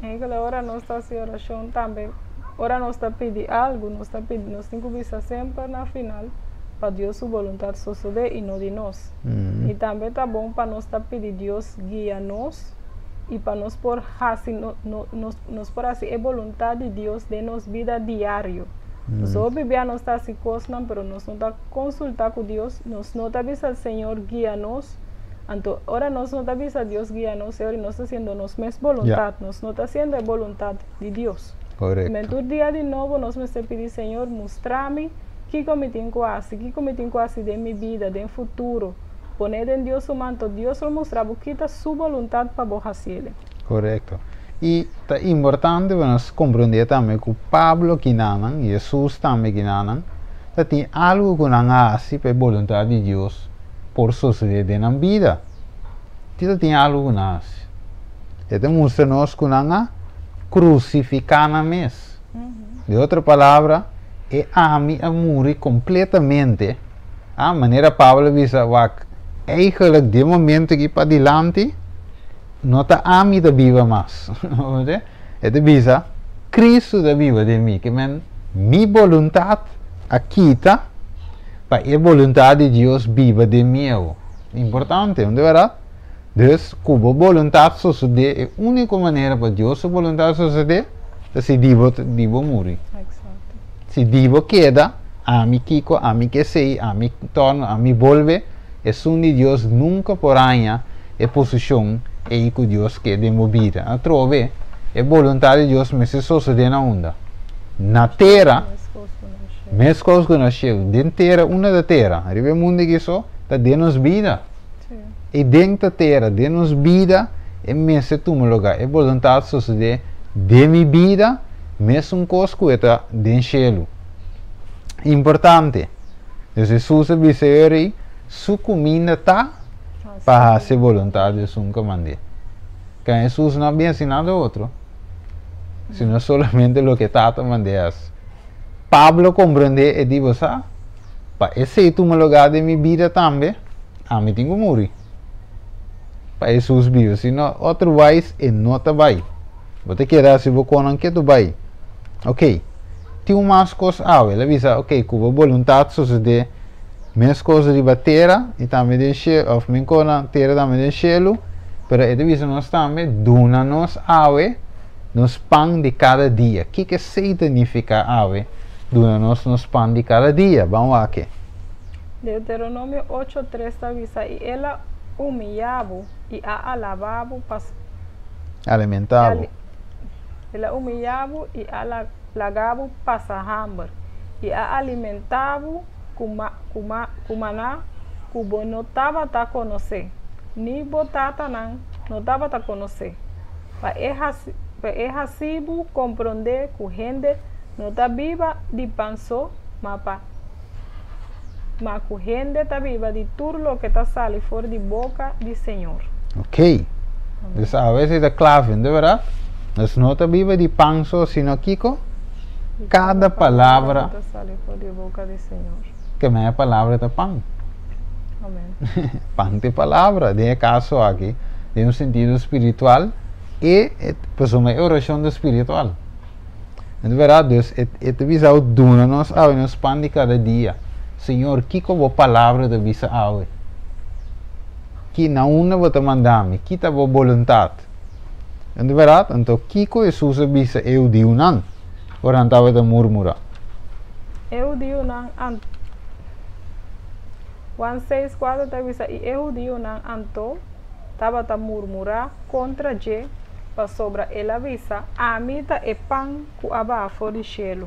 Eigenlijk ora nos ta hasi orashon tambe, ora nos ta pidi algu, nos ta pidi, nos tin ku bisa semper na final pa Dios su boluntat sosodé i no di nos. I tambe ta bon pa nos ta pidi Dios guia nos i pa nos por hasi no, no, nos, nos por hasi e boluntat di Dios den nos bida diario. So bibia nos ta hasi kosnan, pero nos no ta konsultá ku Dios, nos no ta bisa Señor guia nos. Anto, ora nos no ta bisa Dios guia nos, Señor, nos ta hasiendo nos mes boluntat, nos no ta hasiendo e boluntat di Dios. Korekto. Tur dia di nobo nos mester pidi Señor, mustra mi kiko mi tin ku hasi, kiko mi tin ku hasi den mi bida, den futuro. Pone den Dios su man, Dios lo mustra bo ki ta su boluntat pa bo hasi. Korekto. I ta importante pa nos komprondé tambe ku Pablo kinanan, Hesus tambe kinanan, ta tin algu ku nan a hasi pa e boluntat di Dios por sosodé den nan bida. Tita tin algu ku nan hasi. E ta mustra nos ku nan a krusifiká nan mes. Den otro palabra, e ami a muri kompletamente. Ah, manera Pablo a bisa, wak, eigenlijk di momento aki padilanti, no ta ami ta biba mas. E ta bisa, Kristu ta biba den mi. Ke men, mi boluntat a kita pa e boluntat di Dios biba den mi. Importante, no ta berdat? Dus, ku bo boluntat sosodé, e úniko manera pa Dios su boluntat sosodé, ta si di bo muri. Eksakto. Si di bo keda, ami kiko, ami ke sei, ami torno, ami bolbe, esun di Dios nunka por haña e posishon ei ku Dios ke den bo bida. Atrobe, e boluntat di Dios mester sosodé na unda? Na tera, meskos ku na shelu. Den tera, unda ta tera? Riba e mundu aki so, ta den nos bida. I den ta tera, den nos bida, e mester tuma lugá. E boluntat sosodé den mi bida, mesun kos ku e ta den shelu. Importante. Dus Hesus a bisa ei, su kuminda ta pa hasi boluntat di esun ku a mand'é. Ke Hesus no a bin hasi nada otro. Sino solamente loke Tata mand'é hasi. Pablo a komprendé e di, Bo sa, pa esei tuma lugá den mi bida tambe, ami tin ku muri pa Hesus biba, sino otherwise e no ta bai. Bo ta kere hasi bo konan ketu bai. Ok, tin un mas kos awe. El a bisa, ok, ku bo boluntat sosodé meskos riba tera i tambe den shelu, òf minkó na tera tambe den shelu, pero e ta bisa nos tambe, duna nos awe nos pan di kada dia. Kiko esei ta nifiká awe, duna nos nos pan di kada dia? Ban wak. Deuteronomio 8:3 ta bisa, I el a humiyá bo i a alabá bo pa. Alimentá bo. El a humiyá bo i a laga bo pasa hamber, i a alimentá bo ku maná ku bo no tabata konosé, ni bo tatanan no tabata konosé, pa e hasi bo komprondé ku hende no ta biba di pan so, ma pa ma ku hende ta biba di tur loke ta sali for di boka di Señor. Ok. Dus awe esei ta klave, no ta bèrdat? Nos no ta biba di pan so, sino kiko? Kada palabra. Ku ta sali for di boka di Señor. Ke men e palabra ta pan. Amen. Pan ta e palabra. Den e kaso aki, den un sentido spiritual, e, pasobra e orashon ta spiritual. No ta bèrdat? Dus e e ta bisa awe, Duna nos awe nos pan di kada dia. Señor, kiko bo palabra ta bisa awe? Ki na unda bo ta manda mi? Ki ta bo boluntat? No ta bèrdat? Anto kiko Hesus a bisa e hudiunan ora nan tabata murmurá? E hudiunan anto. Juan 6, 4 ta bisa, I e hudiunan anto tabata murmurá kontra dje, pasobra el a bisa, Ami ta e pan ku a baha for di shelu.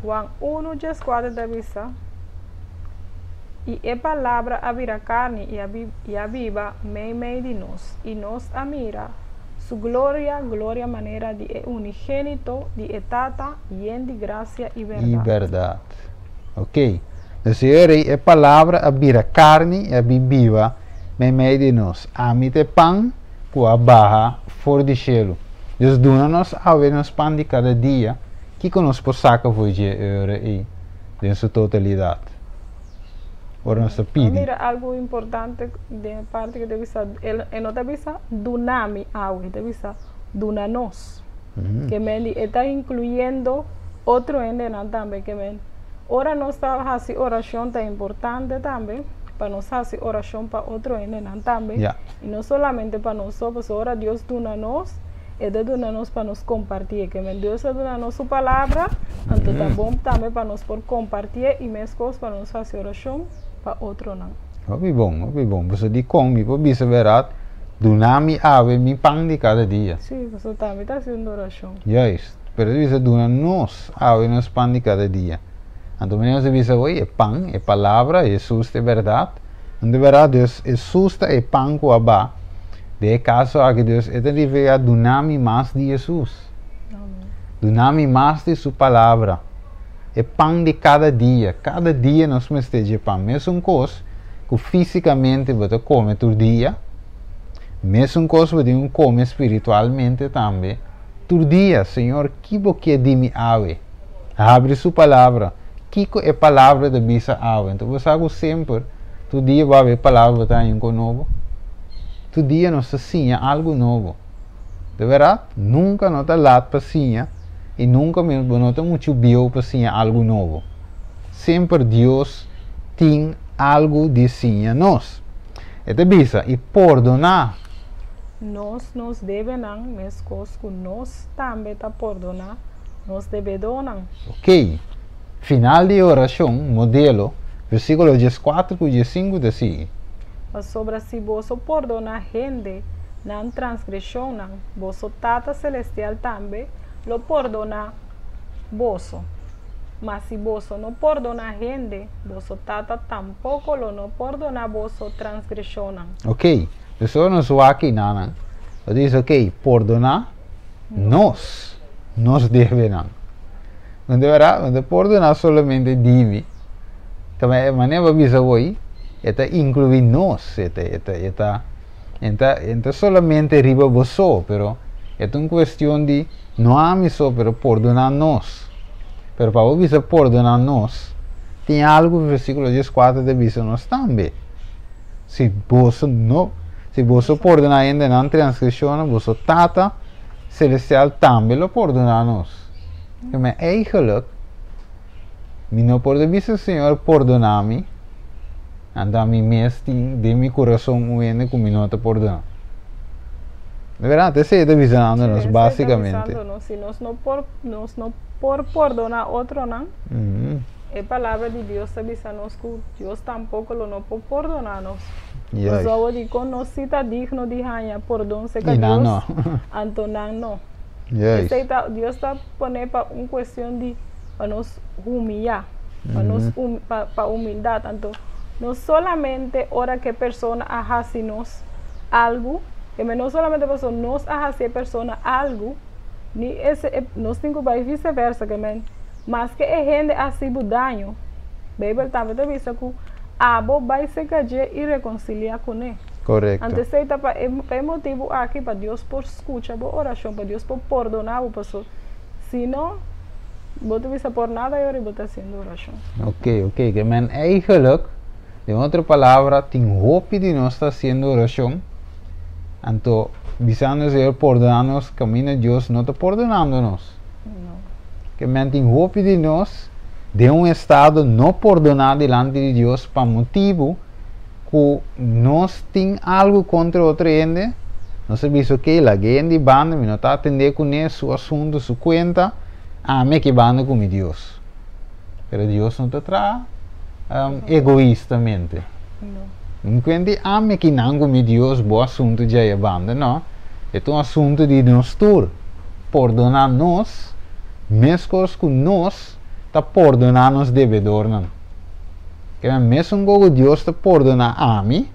Juan 1, 14 ta bisa, I e Palabra a bira karni i a biba meimei di nos, i nos a mira Su gloria, gloria manera di e unigénito di e Tata, yen di grasia i I bèrdat. bèrdat. Ok. Dus e ora ei e Palabra a bira karni i a bin biba meimei di nos. Ami ta e pan ku a baha for di shelu. Dios duna nos awe nos pan di kada dia. Kiko nos por saka for dje e ora ei den su totalidat? Ora nos ta Bo pidi. mira algu importante den e parti ku ta bisa, e no ta bisa duna mi awe, e ta bisa duna nos. Ke men di e ta inkluyendo otro hendenan tambe. Ke men ora nos ta hasi orashon ta importante tambe pa nos hasi orashon pa otro hendenan tambe. I no solamente pa nos so, pasobra ora Dios duna nos, e ta duna nos pa nos kompartié. Ke men Dios a duna nos su palabra, anto ta bon tambe pa nos por kompartié i meskos pa nos hasi orashon pa otronan. Hopi bon, hopi bon. Pasobra dikon mi por bisa bèrdat, Duna mi awe mi pan di kada dia. Sí, pasobra tambe ta hasiendo orashon. Juist. Pero ta bisa duna nos awe nos pan di kada dia. Anto manera nos a bisa hoy, e pan, e palabra, Hesus ta e bèrdat. Anto bèrdat Dios, Hesus ta e pan ku a ba. Den e kaso aki Dios e ta referí duna mi mas di Hesus. Duna mi mas di su palabra. E pan di kada dia. Kada dia nos mester dje pan. Mesun kos ku físikamente bo ta kome tur dia, mesun kos bo tin ku kome spiritualmente tambe tur dia. Señor, ki bo ke di mi awe? Habri su palabra. Kiko e palabra ta bisa awe? Anto bo sa ku semper tur dia bo habri e palabra bo ta haña un kos nobo. Tur dia nos ta siña algu nobo. De bèrdat, nunka no ta lat pa siña i nunka bo no ta muchu bieu pa siña algu nobo. Semper Dios tin algu di siña nos. E ta bisa, I pordoná. Nos nos debenan meskos ku nos tambe ta pordoná nos debedónan. Ok. Final di e orashon modelo, versíkulo 14 ku 15 ta sigui. Pasobra si boso pordoná hende nan transgreshonnan, boso Tata selestial tambe lo pordoná boso. Ma si boso no pordoná hende, boso Tata tampoko lo no pordoná boso transgreshonnan. Ok, dus ora nos wak einanan, lo ta bisa, ok, pordoná nos nos debenan. No ta berdad? No ta pordoná solamente di mi. Ta manera bo a bisa hoy, e ta inkluí nos, e ta, e ta, e ta, e ta, e ta solamente riba bo so, pero E ta un kuestion di no ami so, pero pordoná nos. Pero pa bo bisa pordoná nos, tin algu ku versíkulo 14 ta bisa nos tambe. Si boso no, si boso pordoná hende nan transgreshonnan, boso Tata Selestial tambe lo pordoná nos. Ke eigenlijk, mi no por bisa Señor pordoná mi, anto mi mes tin den mi kurason un hende ku mi no ta pordoná. Di berdat, esei ta bisando nos, básikamente. Nos, si nos no por pordoná otronan, e palabra di Dios ta bisa nos ku Dios tampoko lo no por pordoná nos. Nos di kon nos si ta digno di haña pordon serka I Dios, no. Anto nan no. Esei ta, Dios ta pone pa un kuestion di pa nos humiyá, pa nos pa humildat. Anto, no solamente ora ku e persona a hasi nos algu, ku no solamente pasó nos a hasi e persona algu, ni ese, nos tin ku bai vice-versa, ke men, maske e hende a hasi daño, Beibel tambe ta bisa ku abo bai serka dje i rekonsiliá kuné. Anto esei ta pa e motibu aki pa Dios por skucha bo orashon, pa Dios por pordoná bo pasó. Si no, bo ta bisa por nada i bo ta hasiendo orashon. Ok. Ke men eigenlijk, den otro palabra, tin hopi di nos ta hasiendo orashon. Anto, bisando Señor pordoná nos, kaminda Dios no ta pordonando nos. No. Ke men tin hopi di nos den un estado no pordoná dilanti di Dios pa motibu ku nos tin algu kontra otro hende, nos a bisa, ok, lag'é di banda, mi no ta atendé kuné, su asuntu, su kuenta, ami aki banda ku mi Dios. Pero Dios no ta traha egoistamente. No. Nkuenti ami aki nan ku mi Dios, bo asuntu djei banda, no. E un asuntu di nos tur. Pordoná nos, meskos ku nos ta pordoná nos debedornan. Ke mesun ku Dios ta pordoná ami,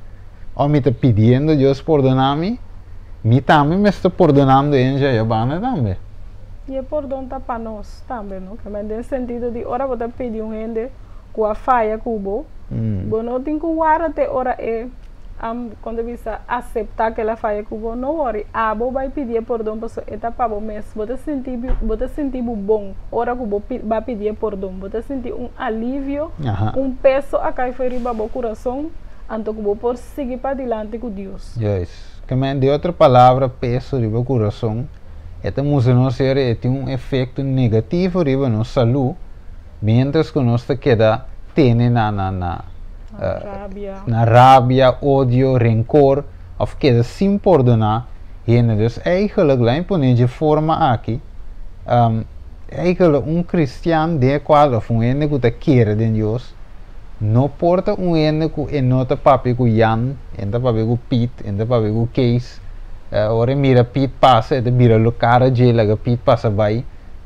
òf mi ta pidiendo Dios pordoná mi, mi tambe ta pordonando e banda tambe. I e pordon ta pa nos tambe, no? Ke men den sentido di ora bo ta pidi un hende ku a faya ku bo, bo no tin ku warda te ora e kuando bisa aseptá ku el a faya ku bo, no worry, abo bai pidi pordon paso e ta pa bo mes. Bo ta sinti bo bon ora ku bo bai pidi pordon. Bo ta sinti un alivio, un peso a kai for di riba bo kurason, anto ku bo por sigui pa dilanti ku Dios. Yes. Ke men, den otro palabra, peso riba kurason, e ta mustra nos ser e tin un efekto negativo riba nos salú, mientras ku nos ta keda tene na rabia. Na rabia, odio, renkor, òf keda sin pordoná hende. Dus eigenlijk, laga pone di forma aki, eigenlijk un kristian den kual òf un hende ku ta kere den Dios, no por ta un hende ku e no ta papia ku Jan, e ta papia ku Piet, e ta papia ku Kees. Ora mira Piet pasa, e ta bira lo kara dje, laga Piet pasa bai,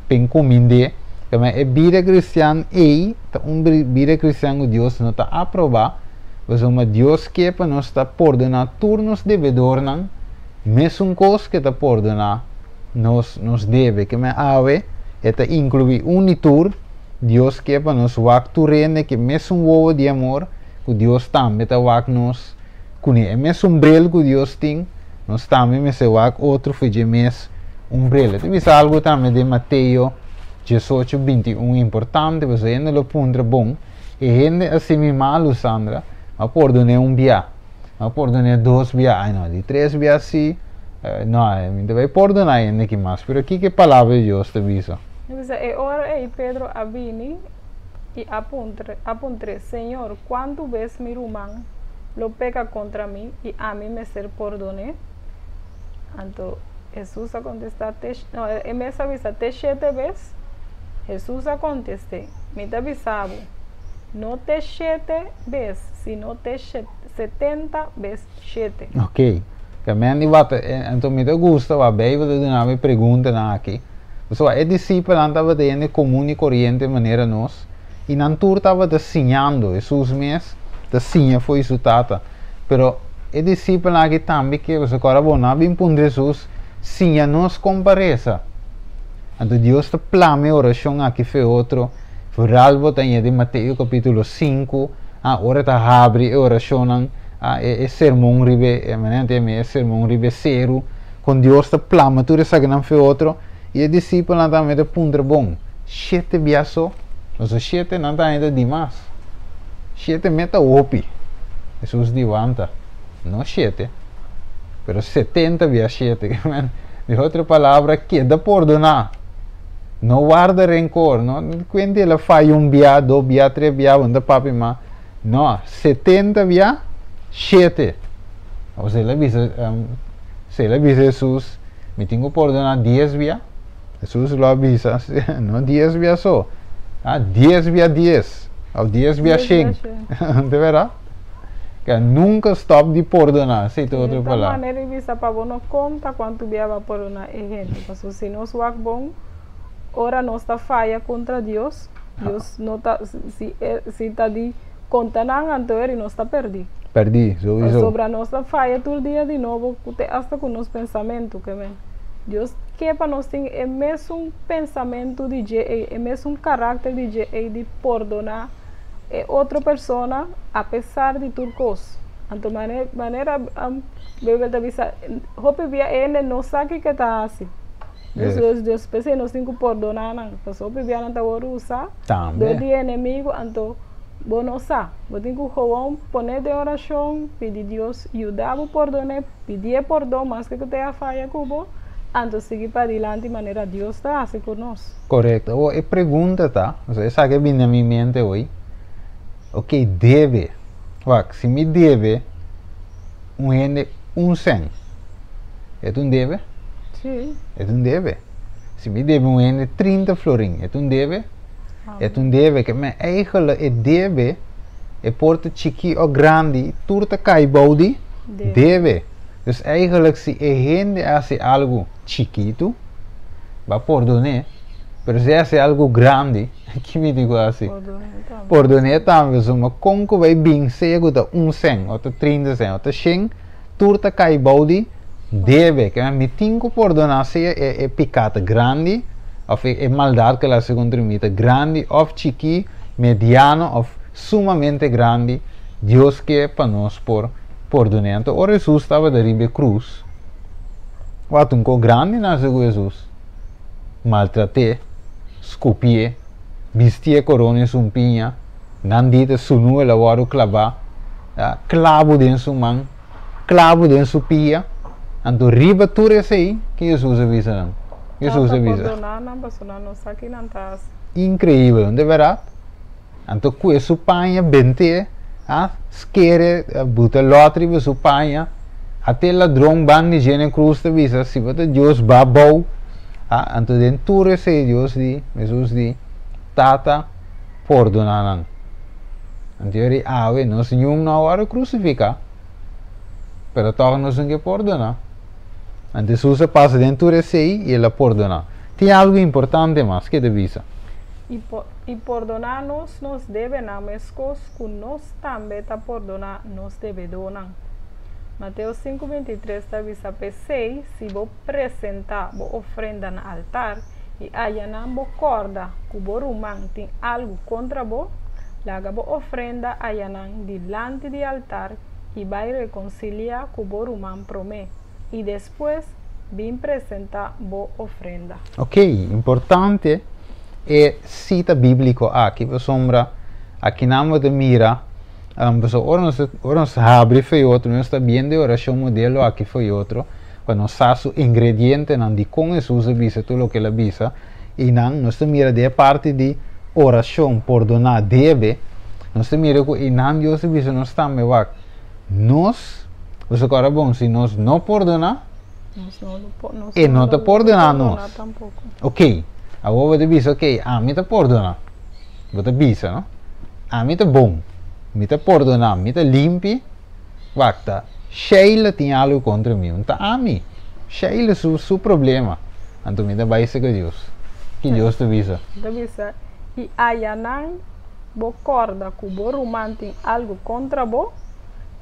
p'e kumind'é. Ma e bida kristian ei, ta un bida kristian ku Dios no ta aprobá, pasobra Dios ke pa nos ta pordoná tur nos debedornan, mesun kos ku ta pordoná nos debe. Ke men awe, e ta inkluí un i tur, Dios ke pa nos wak tur hende ku mesun wowo di amor, ku Dios tambe ta wak nos, kuné e mesun bril ku Dios tin, nos tambe mester wak otro for di e mesun bril. Ta bisa algu tambe di Mateo 18, 21 importante, pasobra hende lo puntra bon, e hende a hasi mi malu, Sandra, m'a pordon'é un bia, m'a pordon'é dos bia, ai no, di tres bia si, no, mi bai pordoná hende aki mas, pero kiko e palabra di Dios ta bisa? Bisa, e ora ei Pedro a bini i a puntr'é, Señor, kuantu bes mi ruman lo peka kontra mi i ami mester pordon'é? Anto Hesus a kontestá, te, no, e mes a bisa te shete bes. Hesus a kontest'é, mi ta bisa bo, no te shete bes, sino te 70 bes 7. Ok. Ke men di wat, anto mi ta gusta wa Beibel ta duna mi preguntanan aki. So, e disipelnan tabata hende komun i koriente manera nos, i nan tur tabata siñando, Hesus mes ta siña for di su tata. Pero e disipelnan aki tambe ke, so ora bo nan bin puntra Hesus, siña nos kon pa resa. Anto Dios ta plama e orashon aki fe otro, vooral bo ta di Mateo kapítulo 5, ora ta habri e orashonnan, e sermon riba, e, e sermon riba seru, Kon Dios ta plama tur esakinan fe otro, i e disipelnan tambe ta puntra, Bon, shete bia so? Pasobra shete nan ta haña ta dimas. Shete me ta hopi. Hesus di, Wanta, no shete, pero 70 bia shete. Di otro palabra, keda pordoná. No warda renkor. No kuenti el a faya un bia, dos bia, tres bia, bo no ta papia mas. No, 70 bia shete. Osea el a bisa, si el a bisa Hesus, mi tin ku pordoná 10 bia, Hesus lo a bisa, no 10 bia so, ah, 10 bia 10, òf 10 bia 100. Te bèrdat? Ke nunka stòp di pordoná, esei ta otro palabra. E manera di bisa pa bo no konta kuantu bia bo a pordoná e hende, pasobra si nos wak bon, ora nos ta faya kontra Dios, Dios no ta, si e, si ta di konta nan, anto eri nos ta pèrdí. Pèrdí, souiso. Pasobra nos ta faya tur dia di nobo ku te asta ku nos pensamentu, ke men. Dios ke pa nos tin e mesun pensamentu di dje ei, e mesun karakter di dje ei di pordoná e otro persona apesar di tur kos. Anto manera Beibel ta bisa, hopi bia e hende no sa kiko e ta hasi. Yes. Dios, Dios, p'esei nos tin ku pordoná nan. Pasobra hopi bia nan ta wòrdu usá dor di e enemigu, anto bo no sa. Bo tin ku gewoon pon'é den orashon, pidi Dios yuda bo pordon'é, pidié pordon maske ku te a faya ku bo, anto sigui padilanti manera Dios ta hasi ku nos. Korekto. Awor e pregunta ta, osea esaki a bini na mi mente hoy, ok, debe. Wak, si mi debe un hende un sèn, E ta un debe? Sí. E ta un debe. Si mi debe un hende 30 florin, e ta un debe? E ta un debe. Ke men eigenlijk e debe, e por ta chikí o grandi, tur ta kai bou di debe. Dus eigenlijk si e hende a hasi algu chikitu, bo a pordon'é, pero si e hasi algu grandi, ki mi tin ku hasi? Pordon'é tambe. Pasobra kon ku bai bin sea ku ta un sèn, o ta 30 sèn, o ta shen, Tur ta kai bou di debe. Ke mi tin ku pordoná sea e e piká ta grandi òf e e maldat ku el a hasi kontra mi ta grandi òf chikí, mediano òf sumamente grandi, Dios ke pa nos por pordon'é. Anto ora Hesus tabata riba e krus, wak un kos grandi nan hasi ku Hesus, maltrat'é, skupié, bistié korona i sumpiña, nan di ta sunú el a wòrdu klabá. Klabu den su man, klabu den su pia. Anto riba tur esei, ki Hesus a bisa nan? Hesus a bisa. Tata, pordoná nan, pasobra nan no sa ki nan ta hasi. Inkreibel, no ta bèrdat? Anto kue su paña, bent'é, a skere, buta lòt riba su paña, ate ladron ban di dje na e krus ta bisa, si bo ta Dios, ba bou. Anto den tur esei Dios di, Hesus di, Tata, pordoná nan. Anto yo di, Awe, nos niun no a wòrdu krusifiká, pero tòg nos no ke pordoná. Anto Hesus a pasa den tur esei i el a pordoná. Tin algu importante mas ke ta bisa. I i pordoná nos nos debenan meskos ku nos tambe ta pordoná nos debedónan. Mateo 5, 23 ta bisa, P'esei, si bo presentá bo ofrenda na altar, i ayanan bo kòrda ku bo ruman tin algu kontra bo, laga bo ofrenda ayanan dilanti di altar i bai rekonsiliá ku bo ruman promé, i despues bin presentá bo ofrenda. Ok, importante e sita bíbliko aki, pasobra akinan bo ta mira, pasobra ora nos ora nos habri fo'i otro, nos ta biendo e orashon modelo aki fo'i otro, Pa nos sa su ingredientenan dikon Hesus a bisa tur loke el a bisa, i nan nos ta mira den e parti di orashon, pordoná, debe, nos ta mira ku einan Dios a bisa nos tambe, wak, nos, bo sa kòrda bon, si nos no pordoná, e no ta pordoná nos. Ok, awor bo ta bisa, ok, ami ta pordoná. Bo ta bisa, no? Ami ta bon, mi ta pordoná, mi ta limpi. Wak ta Sheila tin algu kontra mi, un ta ami. Sheila su su problema. Anto mi ta bai seka Dios. Ki Dios ta bisa? Ta bisa, I ayanan bo kòrda ku bo ruman tin algu kontra bo,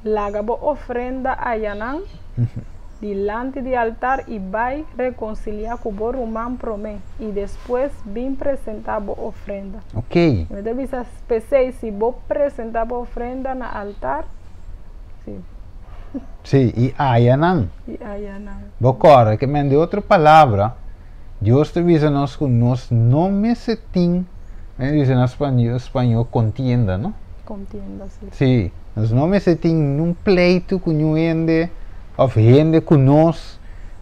laga bo ofrenda ayanan dilanti di altar i bai rekonsiliá ku bo ruman promé, i despues bin presentá bo ofrenda. Ok. Mi ta bisa, P'esei, si bo presentá bo ofrenda na altar, si. Sí, i ayanan. I ayanan. Bo kòrda ke men di otro palabra, Dios ta bisa nos ku nos no mester tin, men bisa na spañó, spañó kontienda, no? Kontienda, sí. Sí, nos no mester tin niun pleitu ku niun hende, òf hende ku nos,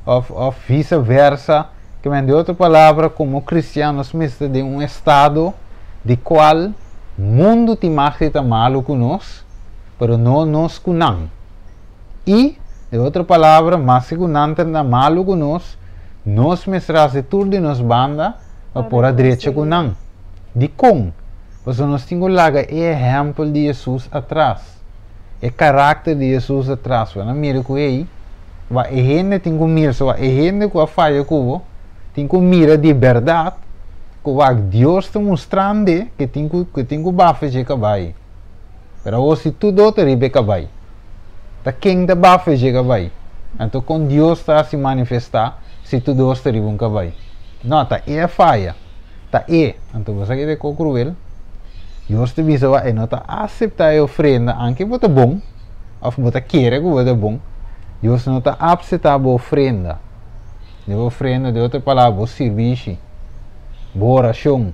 òf òf visa versa. Ke men di otro palabra, komo kristian nos mester den un estado di kual mundu tin mag di ta malu ku nos, pero no nos ku nan. I, den otro palabra, maske ku nan ta na malu ku nos, nos mester hasi tur di nos banda pa por a drecha ku nan. Dikon? Pasobra nos tin ku laga e ehèmpel di Hesus atras, e karakter di Hesus atras. Bo a mira ku ei, wak e hende tin ku mira, so wak e hende ku a faya ku bo tin ku mira di bèrdat ku wak Dios ta mustrand'e ke tin ku ke tin ku bafa dje kabai. Pero awor si tur do ta riba e kabai, ta ken ta bafa dje kabai? Anto kon Dios ta hasi manifestá si tur dos ta riba un kabai? No, ta e a faya. Ta e. Anto bo sa ke ta e ko kruel? Dios ta bisa wak e no ta aseptá e ofrenda anke bo ta bon òf bo ta kere ku bo ta bon. Dios no ta apsetá bo ofrenda. Den bo ofrenda, den otro palabra, bo sirbishi, bo orashon.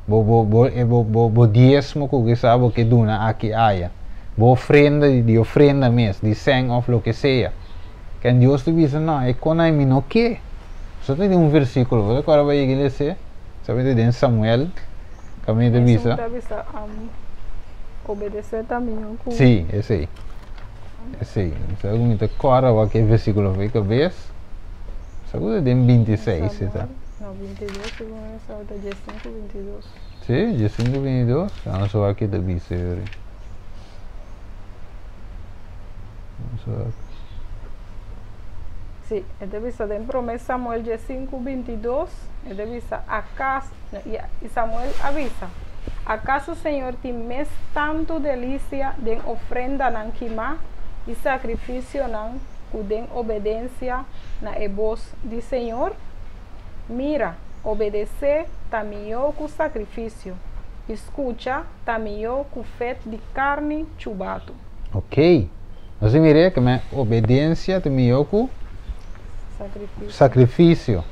Bo bo bo e bo bo bo diesmo ku kisas bo ke duna aki aya. Bo ofrenda di ofrenda mes, di sèn òf loke sea. Ken Dios ta bisa, No, e konai mi no ke. So ta den un versíkulo, bo ta kòrda bo a yega les'é? Sabi ta den Samuel, kaminda ta bisa. Esun ta bisa, Obedesé ta mihó ku. Sí, esei. Esei. Mi sa ku mi ta kòrda awor ke versíkulo for e kabes. Sa ku ta den 26 e ta. No, 22 segun mi sa ta 15, 22. Sí, 15, 22. Nos wak ke ta bisa yori. Nos wak. Sí, e ta bisa den promé Samuel 15, 22, e ta bisa, Akas, i Samuel a bisa, Akaso Señor tin mes tantu delisia den ofrendanan kimá i sakrifisionan ku den obedensia na e bos di Señor? Mira, obedesé ta mihó ku sakrifisio, i skucha ta mihó ku fèt di karni chubatu. Ok. Nos a mira ku men obedensia ta mihó ku Sakrifisio. sakrifisio.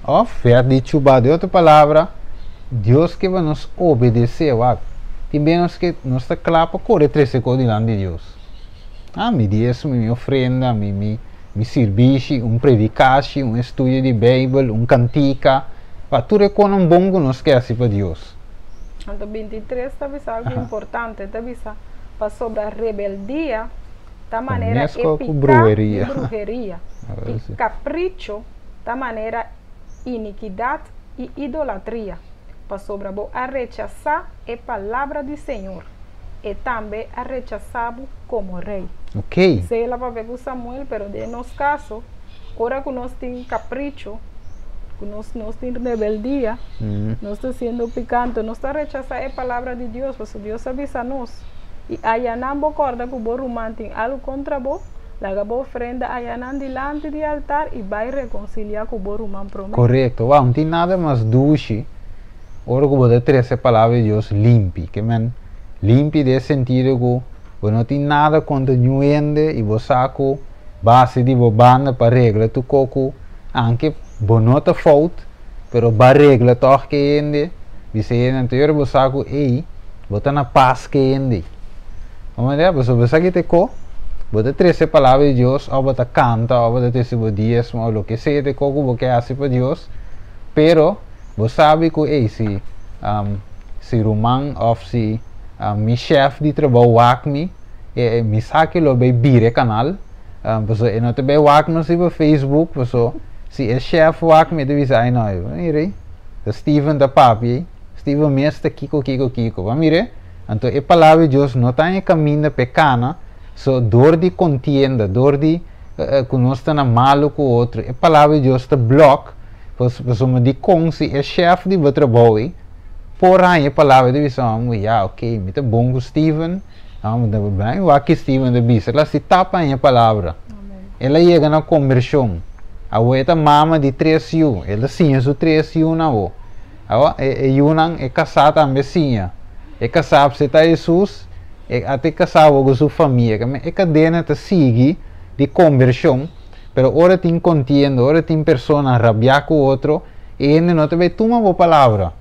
Òf fèt di chubatu. Den otro palabra, Dios ke pa nos obedesé. Wak, tin bes nos ke nos ta kla pa kore trese kos dilanti di Dios. Ah, mi diesmo, mi ofrenda, mi mi mi sirbishi, un predikashi, un estudio di Beibel, un kantika, pa tur e konan bon ku nos ke hasi pa Dios. Anto 23 ta bisa algu importante, ta bisa, Pasobra rebeldia ta manera e piká di bruheria, i kapricho ta manera inikidat i idolatria, pasobra bo a rechasá e palabra di Señor. E tambe a rechasá bo komo rei. Ok. Esei el a papia ku Samuel, pero den nos kaso, ora ku nos tin kapricho, ku nos nos tin rebeldia, nos ta siendo pikanto, nos ta rechasá e palabra di Dios, pasobra Dios a bisa nos, I ayanan bo kòrda ku bo ruman tin algu kontra bo, laga bo ofrenda ayanan dilanti di altar i bai rekonsiliá ku bo ruman promé. Korekto. Wou, no tin nada mas dushi Ora ku bo ta trese palabra di Dios limpi, ke men limpi den e sentido ku bo no tin nada kontra niun hende i bo sa ku base di bo banda pa regla tur ko ku anke bo no ta fout, pero bo a regla tòg ke hende, bisa e hende anto ora bo sa ku ei bo ta na pas ke hende. Bo mira? Pasobra bo sa ki ta e ko, bo ta trese palabra di Dios òf bo ta kanta òf bo ta trese bo diesmo òf loke sea ta e ko ku bo ke hasi pa Dios, pero. Bo sabi ku ey si si ruman of si mi chef di trabou wak mi e mi sa ki lo bay bira e kanal paso e no ta bay wak nos riba Facebook paso si e chef wak mi e ta bisa ay no mira ey ta Steven ta papia ey Steven mes ta kiko kiko kiko bo a mira anto e palabra di Dios no ta e kaminda pa e kana so dor di kontienda dor di ku nos ta na malu ku otro e palabra di Dios ta blòk. Pasobra dikon si e shèf di bo trabou ei por haña e palabra di bisa amo ya ok mi ta bon ku Steven amo ta bai wak ki Steven ta bisa el a si tap haña e palabra el a yega na kombershon awor e ta mama di tres yu el ta siña su tres yunan awor awor e yunan e kasá tambe siña e kasá apseptá Hesus. E at'é kasá ku su famia. E kadena ta sigui di kombershon, pero ora tin kontienda, ora tin persona rabiá ku otro, e hende no ta bai tuma bo palabra.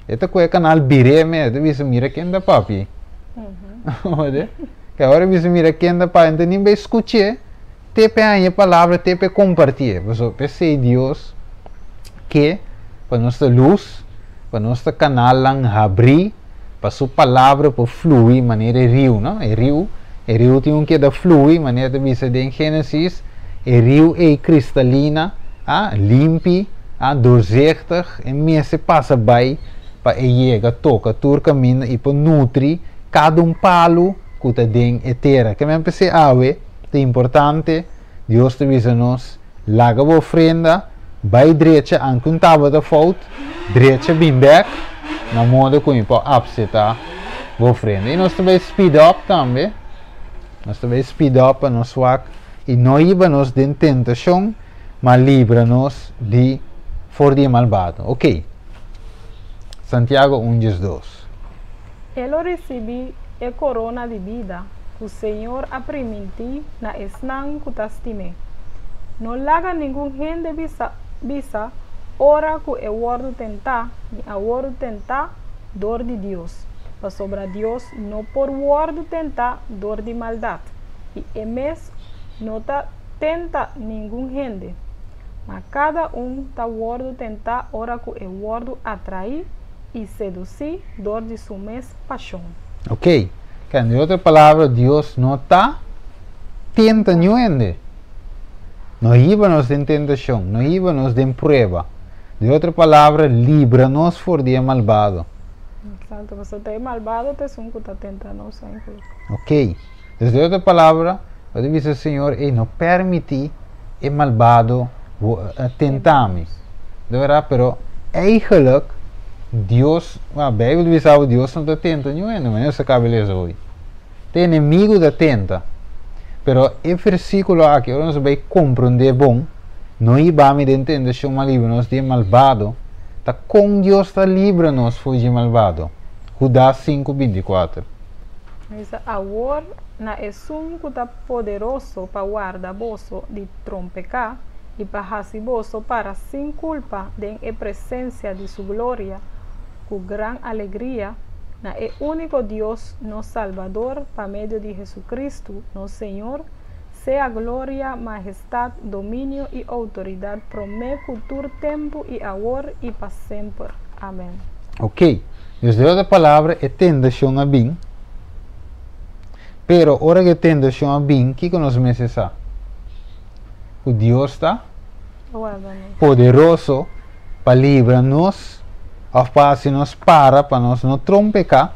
E ta kue kanal bir'é mes, e ta bisa mira ken ta papia. Ke ora bisa mira ken ta papia, enta nin bai skuch'é, te p'e haña e palabra, te p'e kompartié. Pasobra p'esei Dios ke pa nos ta lus, pa nos ta kanalnan habrí, pa su palabra por flui manera e riu, no? E riu, e riu tin un keda flui, manera ta bisa den Génesis, e riu ei kristalina, a, limpi, a, doorzichtig, e mester pasa bai pa e yega toka tur kaminda i por nutri kada un palu ku ta den e tera. Ke men p'esei awe ta importante, Dios ta bisa nos, Laga bo ofrenda bai drecha anke un tabata fout, drecha bin bek na moda ku mi por apseta bo ofrenda. I nos ta bai speed up tambe, nos ta bai speed up pa nos wak i no hiba nos den tentashon, ma libra nos di for di e malbado. Ok. Santiago un 12. E lo risibí e korona di bida ku Señor a primintí na esnan ku ta stim'é. No laga ningun hende bisa bisa ora ku e wòrdu tentá, Mi a wòrdu tentá dor di Dios, pasobra Dios no por wòrdu tentá dor di maldat, i e mes no ta tenta ningun hende. Ma kada un ta wòrdu tentá ora ku e wòrdu atraí i sedusí dor di su mes pashon. Ok. Ken, di otro palabra, Dios no ta tenta niun hende. No hiba nos den tentashon, no hiba nos den prueba. Di otro palabra, libra nos for di e malbado. Exacto, pasobra ta e malbado ta esun ku ta tenta nos eigenlijk. Ok. Dus di otro palabra, bo ta bisa Señor, ey, no permití e malbado tenta mi. De verdad, pero eigenlijk Dios, a Bijbel ta bisa bo Dios no ta tenta niun hende, manera nos a kaba lesa hoy. Ta enemigo ta tenta. Pero e versículo aki, ora nos bai comprende bon, no hiba mi den tentacion, ma libra nos di e malbado, ta con Dios ta libra nos for dje malbado? Judas 5, 24. Bisa, Awor na esun ku ta poderoso pa warda boso di trompeká i pa hasi boso para sin kulpa den e presensia di su gloria ku gran alegria, na e úniko Dios nos Salbador pa medio di Hesukristu, nos Señor, sea gloria, mahestat, dominio i outoridat promé ku tur tempu i awor i pa semper. Amèn. Ok, dus den otro palabra e tentashon a bin, pero ora ku e tentashon a bin, kiko nos mester sa? Ku Dios ta poderoso pa libra nos òf pa hasi nos para pa nos no trompeká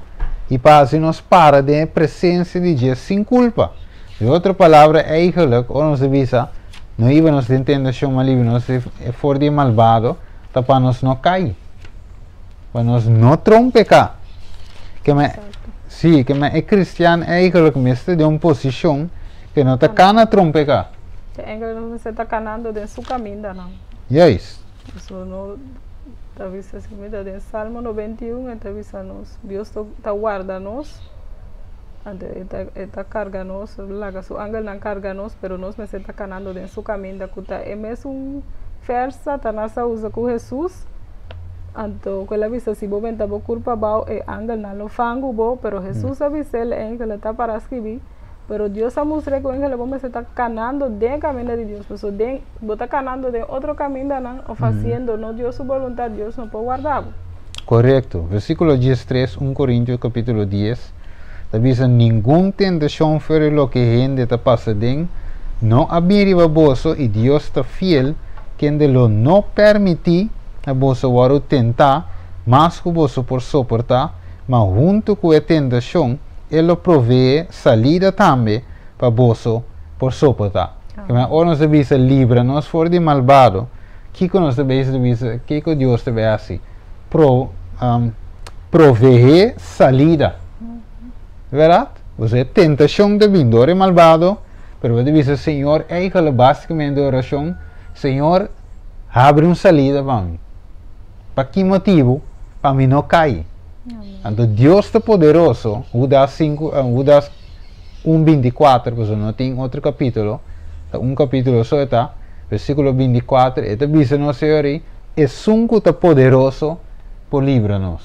i pa hasi nos para den e presensia di dje sin kulpa. Den otro palabra, eigenlijk, ora nos ta bisa, no hiba nos den tentashon, ma libra nos for di e malbado, ta pa nos no kai, pa nos no trompeká. Ke men, sí, ke men e kristian eigenlijk mester den un posishon ke no ta kana trompeká. Ke eigenlijk no mester ta kanando den su kamindanan. Juist. So no ta bisa si mi ta den Salmo 91 e ta bisa nos, Dios ta warda nos, anto e ta e ta karga nos, laga su angelnan karga nos, pero nos mester ta kanando den su kaminda ku ta e mesun vers Satanas a usa ku Hesus, anto ku el a bisa si bo benta bo kurpa abou e angelnan lo fangu bo, pero Hesus a bis'el e angel ta para skibi, pero Dios a mustr'é ku angel bo mester ta kanando den e kaminda di Dios, pasobra den bo ta kanando den otro kamindanan òf hasiendo no Dios su boluntat Dios no por warda bo. Korekto. Versíkulo 13, 1 Korintios kapítulo 10, ta bisa, Ningun tentashon fuera di loke hende ta pasa den no a bin riba boso, i Dios ta fiel, kende lo no permití na boso wòrdu tentá mas ku boso por soportá, ma huntu ku e tentashon e lo proveé salida tambe pa boso por soportá. Kema ora nos ta bisa libra nos for di malbado, kiko nos ta bisa bisa kiko Dios ta bai hasi? Pro, proveé salida. Verdad? Boso e tentashon ta bin dor e malbado, pero bo ta bisa Señor, eigenlijk básicamente orashon, Señor, habri un salida pa mi. Pa ki motibu? Pa mi no kai. Anto Dios ta poderoso, Hudas 5, Hudas 1:24, pasobra no tin otro kapítulo, ta un kapítulo so e ta, versíkulo 24, e ta bisa nos Señor ei, Esun ku ta poderoso por libra nos.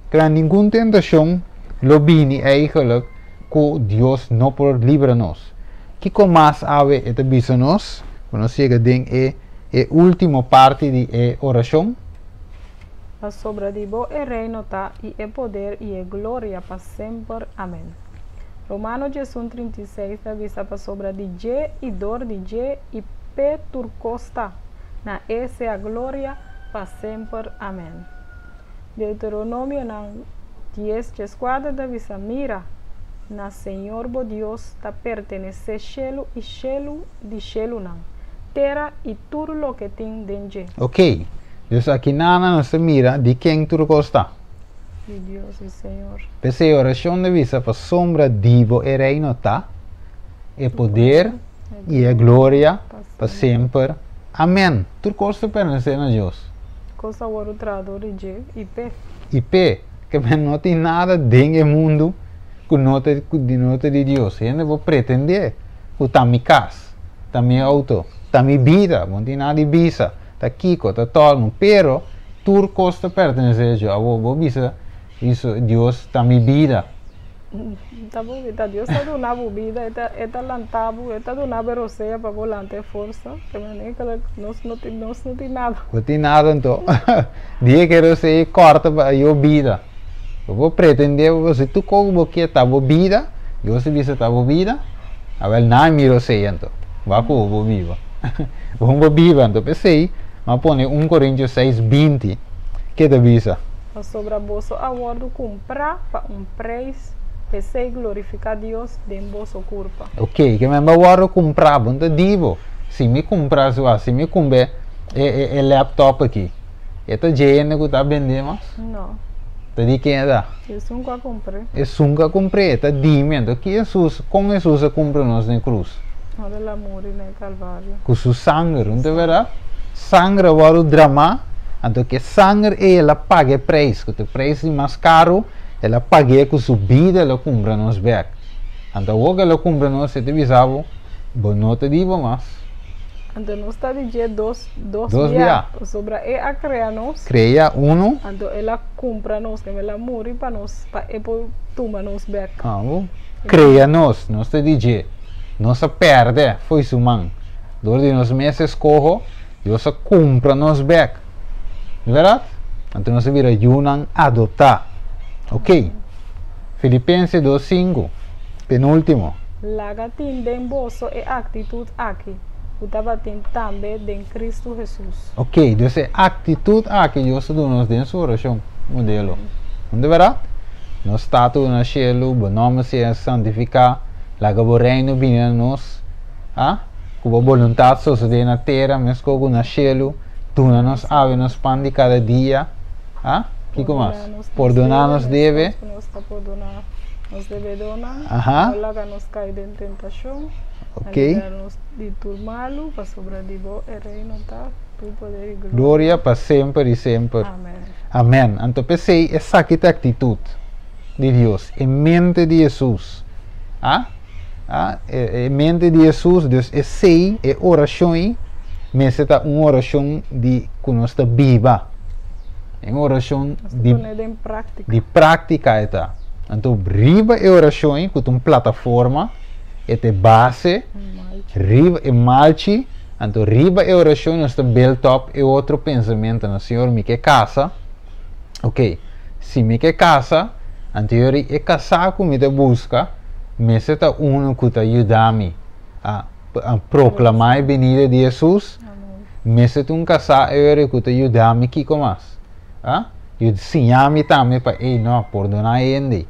Kla ningun tentashon lo bini eigenlijk ku Dios no por libra nos. Kiko mas awe e ta bisa nos? Ku nos yega den e e último parti di e orashon. Pasobra di bo e reino ta, i e poder, i e gloria pa semper. Amen. Romano 11, 36 ta bisa, Pasobra di dje, i dor di dje, i p'e tur kos ta, na e sea gloria pa semper. Amen. Deuteronomionan 10, 14 ta bisa, Mira, na Señor bo Dios ta pertenesé shelu i shelu di shelunan, tera i tur loke tin den dje. Ok, dus aki nana nos ta mira di ken tur kos ta. Di Dios, di Señor. P'esei orashon ta bisa pasobra di bo e reino ta, e poder i e gloria pa semper. Amen. Tur kos ta pertenesé na Dios. Kos a wòrdu traha dor di dje i p'e. I p'e. Ke men no tin nada den e mundu ku no ta no ta di Dios. Hende por pretendé ku ta mi kas, ta mi outo, ta mi bida, bo no tin nada di bisa, ta kiko, ta tòrnu, pero tur kos ta pertenesé a Dios. Awor bo bisa Dios ta mi bida. Ta bo bida, Dios ta duna bo bida, e ta e ta lanta bo, e ta duna bo e rosea pa bo lanta e forsa, te manera ku nos no tin nos no tin nada. Bo tin nada anto. Dia ku e rosea ei kòrta pa yo bida, bo por pretendé bo si tur kos ku bo ke ta bo bida, Dios ta bisa ta bo bida, awèl nan mi rosea anto, wak ku bo por biba. Bo no por biba anto, p'esei mi a pone un Korintio seis binti ke ta bisa. Pasobra boso a wòrdu kumprá pa un preis, p'esei glorifiká Dios den boso kurpa. Ok, ke men bo a wòrdu kumprá, bo no ta di bo, si mi kumpra su, si mi kumpra e laptop aki, e ta dje hende ku ta bendé mas? No. Ta di ken e ta? Esun ku a kumpr'é. Esun ku a kumpr'é, e ta di mi. Anto ki Hesus, kon Hesus a kumpra nos na e krus? Ora el a muri na e Kalvario. Ku su sanger, no ta bèrdat? Sanger a wòrdu dramá, anto ku e sanger ei el a paga e preis, ku ta e preis di mas karu, el a pag'é ku su bida el a kumpra nos bèk. Anto awor ku el a kumpra nos, e ta bisa bo, Bo no ta di bo mas. Anto nos ta di dje dos dos Dos bia, bia. pasobra e a krea nos. Krea unu. Anto el a kumpra nos, kende el a muri pa nos, pa e por tuma nos bèk. Abo krea nos, nos ta di dje. Nos a pèrdè fo'i su man. Dor di nos mes eskoho, Dios a kumpra nos bèk. Di bèrdat? Anto nos a bira yunan adoptá. Ok. Filipense 2:5, penúltimo. Laga tin den boso e aktitut aki, ku tabatin tambe den Kristu Hesus. Ok, dus e aktitut aki Dios ta duna nos den su orashon modelo. No ta bèrdat? Nos Tata ku na shelu, bo nòmber sea santifiká, laga bo reino bini na nos, a ku bo boluntat sosodé na tera meskos ku na shelu, duna nos awe nos pan di kada dia, a kiko mas? Pordoná nos debe. Aha. Ok. Gloria pa semper i semper. Amèn. Anto p'esei esaki ta e aktitut di Dios, e mente di Hesus. A. A, e mente di Hesus, dus esei, e orashon ei, mester ta un orashon di ku nos ta biba. Un orashon di, di práktika e ta. Anto riba e orashon ei, ku ta un plataforma, e ta e base, riba e malchi, anto riba e orashon nos ta build up e otro pensamentonan. Señor, mi ke kasa. Ok, si mi ke kasa, anto yori e kasá ku mi ta buska mester ta unu ku ta yuda mi a proklamá e binida di Hesus, mester ta un kasá e yori ku ta yuda mi kiko mas? A siña mi tambe pa ey no pordoná hende.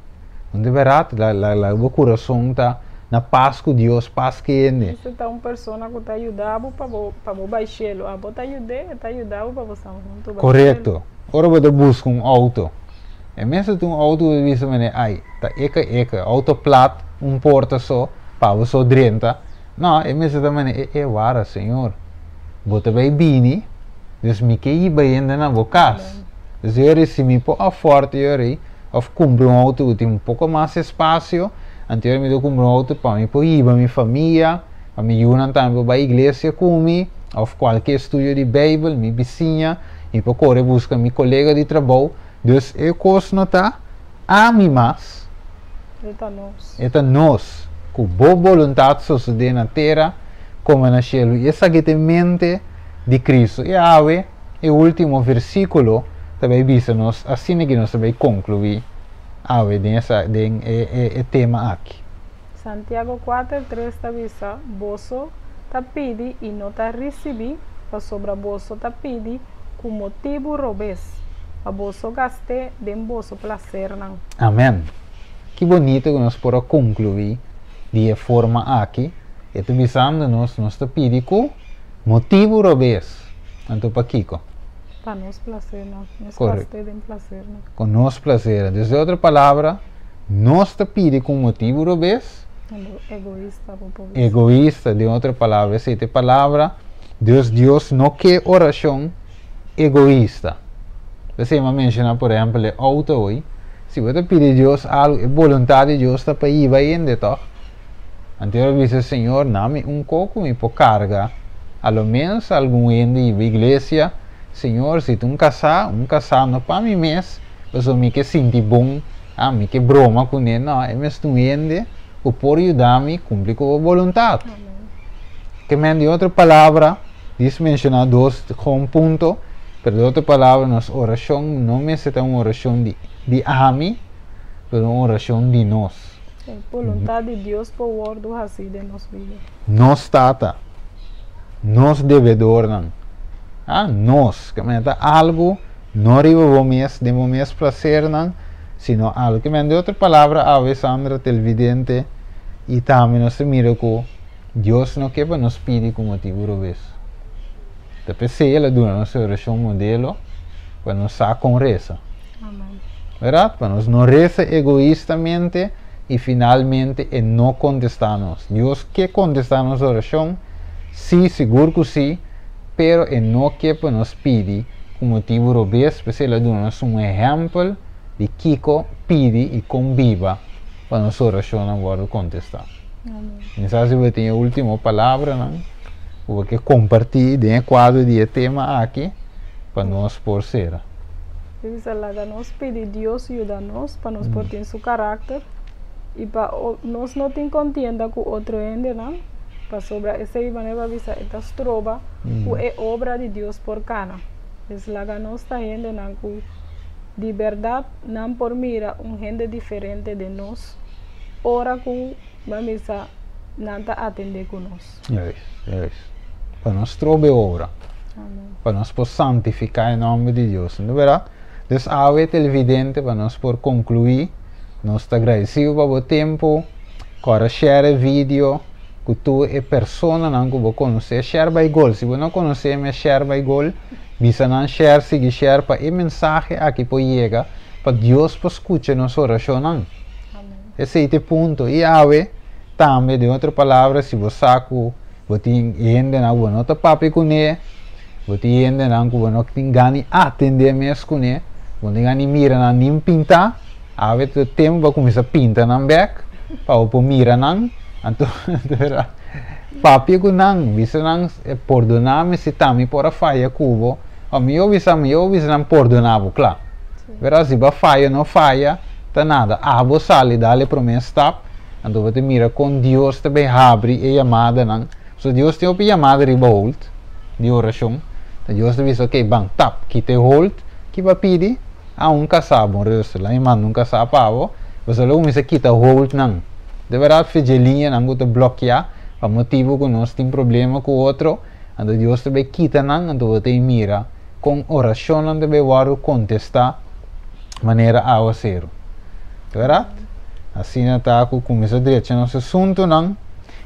No ta bèrdat? Laga bo kurason ta na pas ku Dios, pas ku hende. Mester ta un persona ku ta yuda bo pa bo pa bo bai shelu. Abo ta yud'é, e ta yuda bo pa bo sta huntu bai shelu. Korekto. Ora bo ta buska un outo, e mester ta un outo ku ta bisa manera, ai, ta eka eka, outo plat, un porta so, pa bo so drenta. No, e mester ta manera, e e wara, señor, bo ta bai bini, dus mi ke hiba hende na bo kas. Dus yori, si mi por afòrt yori. Òf kumpra un outo ku tin un poko mas espasio. Anto mi ta kumpra un outo pa mi por hiba mi famia, pa mi yunan tambe por bai iglesia ku mi, òf kualke estudio di Beibel, mi bisiña, mi por kore buska mi kolega di trabou. Dus e kos no ta ami mas. E ta nos. E ta nos. Ku bo boluntat sosodé na tera komo na shelu. I esaki ta e mente di Kristu. I awe e último versíkulo ta bai bisa nos asina ku nos ta bai konkluí awe den esa den e e e tema aki. Santiago 4:3 ta bisa, Boso ta pidi i no ta risibí, pasobra boso ta pidi ku motibu robes, pa boso gast'é den boso plasernan. Amèn! Ki bonito ku nos por a konkluí di e forma aki. E ta bisando nos, nos ta pidi ku motibu robes. Anto pakiko? Pa nos plasernan. Nos Correcto. gast'é den plasernan. Ku nos plasernan. Dus den otro palabra, nos ta pidi ku motibu robes. Egoista bo por bisa. Egoista, den otro palabra, esei ta e palabra. Dus Dios no ke orashon egoista. P'esei mi a menshoná por ehèmpel e outo awor. Si bo ta pidi Dios algu, e boluntat di Dios ta pa hiba hende tòg. Anto el a bisa, Señor, na mi un kos ku mi por karga, a lo ménos algun hende hiba iglesia. Señor, si ta un kasá, un kasá no pa mi mes, pasobra mi ke sinti bon, ah, mi ke broma kuné. No, e mester un hende ku por yuda mi kumpli ku bo boluntat. Ke men, di otro palabra, dis menshoná dos kon punto, pero di otro palabra, nos orashon no mester ta un orashon di di ami, pero un orashon di nos. E boluntat di Dios por wòrdu hasí den nos bida. Nos Tata, nos debedornan, ah, nos, ke men ta algu no riba bo mes, den bo mes plasernan, sino algu. Ke men, di otro palabra, awe, Sandra, televidente, i tambe nos ta mira ku Dios no ke pa nos pidi ku motibu robes. Ta p'esei el a duna nos e orashon modelo pa nos sa kon resa. Amen. Bèrdat? Pa nos no resa egoistamente i finalmente e no kontestá nos. Dios ke kontestá nos orashon? Sí, sigur ku sí, pero e no ke pa nos pidi ku motibu robes, p'esei el a duna nos un ehèmpel di kiko pidi i kon biba pa nos orashonnan wòrdu kontestá. Mi sa si bo tin e último palabranan ku bo ke kompartí den e kuadro di e tema aki pa nos por sera. Mi bisa laga nos pidi Dios yuda nos pa nos por tin su karakter i pa nos no tin kontienda ku otro hendenan, pasobra esei manera bo a bisa e ta stroba ku e obra di Dios por kana. Pues laga nos ta hendenan ku di bèrdat nan por mira un hende diferente den nos ora ku bo a bisa nan ta atendé ku nos. Juist, juist. Pa nos stroba e obra. Amen. Pa nos por santifiká e nòmber di Dios. No bèrdat? Dus awe televidente pa nos por konkluí, nos ta gradesido pa bo tempu. Kòrda share e video ku tur e personanan ku bo konosé. Share bai gol. Si bo no konosé mi, share bai gol. Bisa nan share, sigui share pa e mensahe aki por yega, pa Dios por skucha nos orashonnan. Esei ta e punto. I awe tambe, den otro palabra, si bo sa ku bo tin hendenan ku bo no ta papia kuné, bo tin hendenan ku bo no tin gana di atendé mes kuné, bo no tin gana di mira nan nin pintá, awe ta e tempu pa kuminsá pinta nan bèk pa bo por mira nan. Anto, papia ku nan, bisa nan, Pordoná mi si ta mi por a faya ku bo. Ò mihó bisa, mihó bisa nan pordoná bo, kla. Pero si bo a faya o no faya, ta nada. Abo sali dal e promé stap, anto bo ta mira kon Dios ta bay habri e yamadanan. Pasobra Dios tin hopi yamada riba hold di orashon. Ta Dios ta bisa, ok, ban, tap, kita e hold. Ki bo a pidi? Ah, un kasá, bon rustig, laat mi manda un kasá pa bo. Pasobra lo kuminsá kita holdnan. De bèrdat, fe dje liñanan ku ta blòkiá pa motibu ku nos tin problema ku otro, anto Dios ta bay kita nan, anto bo ta mira kon orashonnan ta bay wòrdu kontestá manera awaseru. Bèrdat? Asina ta ku kuminsá drecha nos asuntunan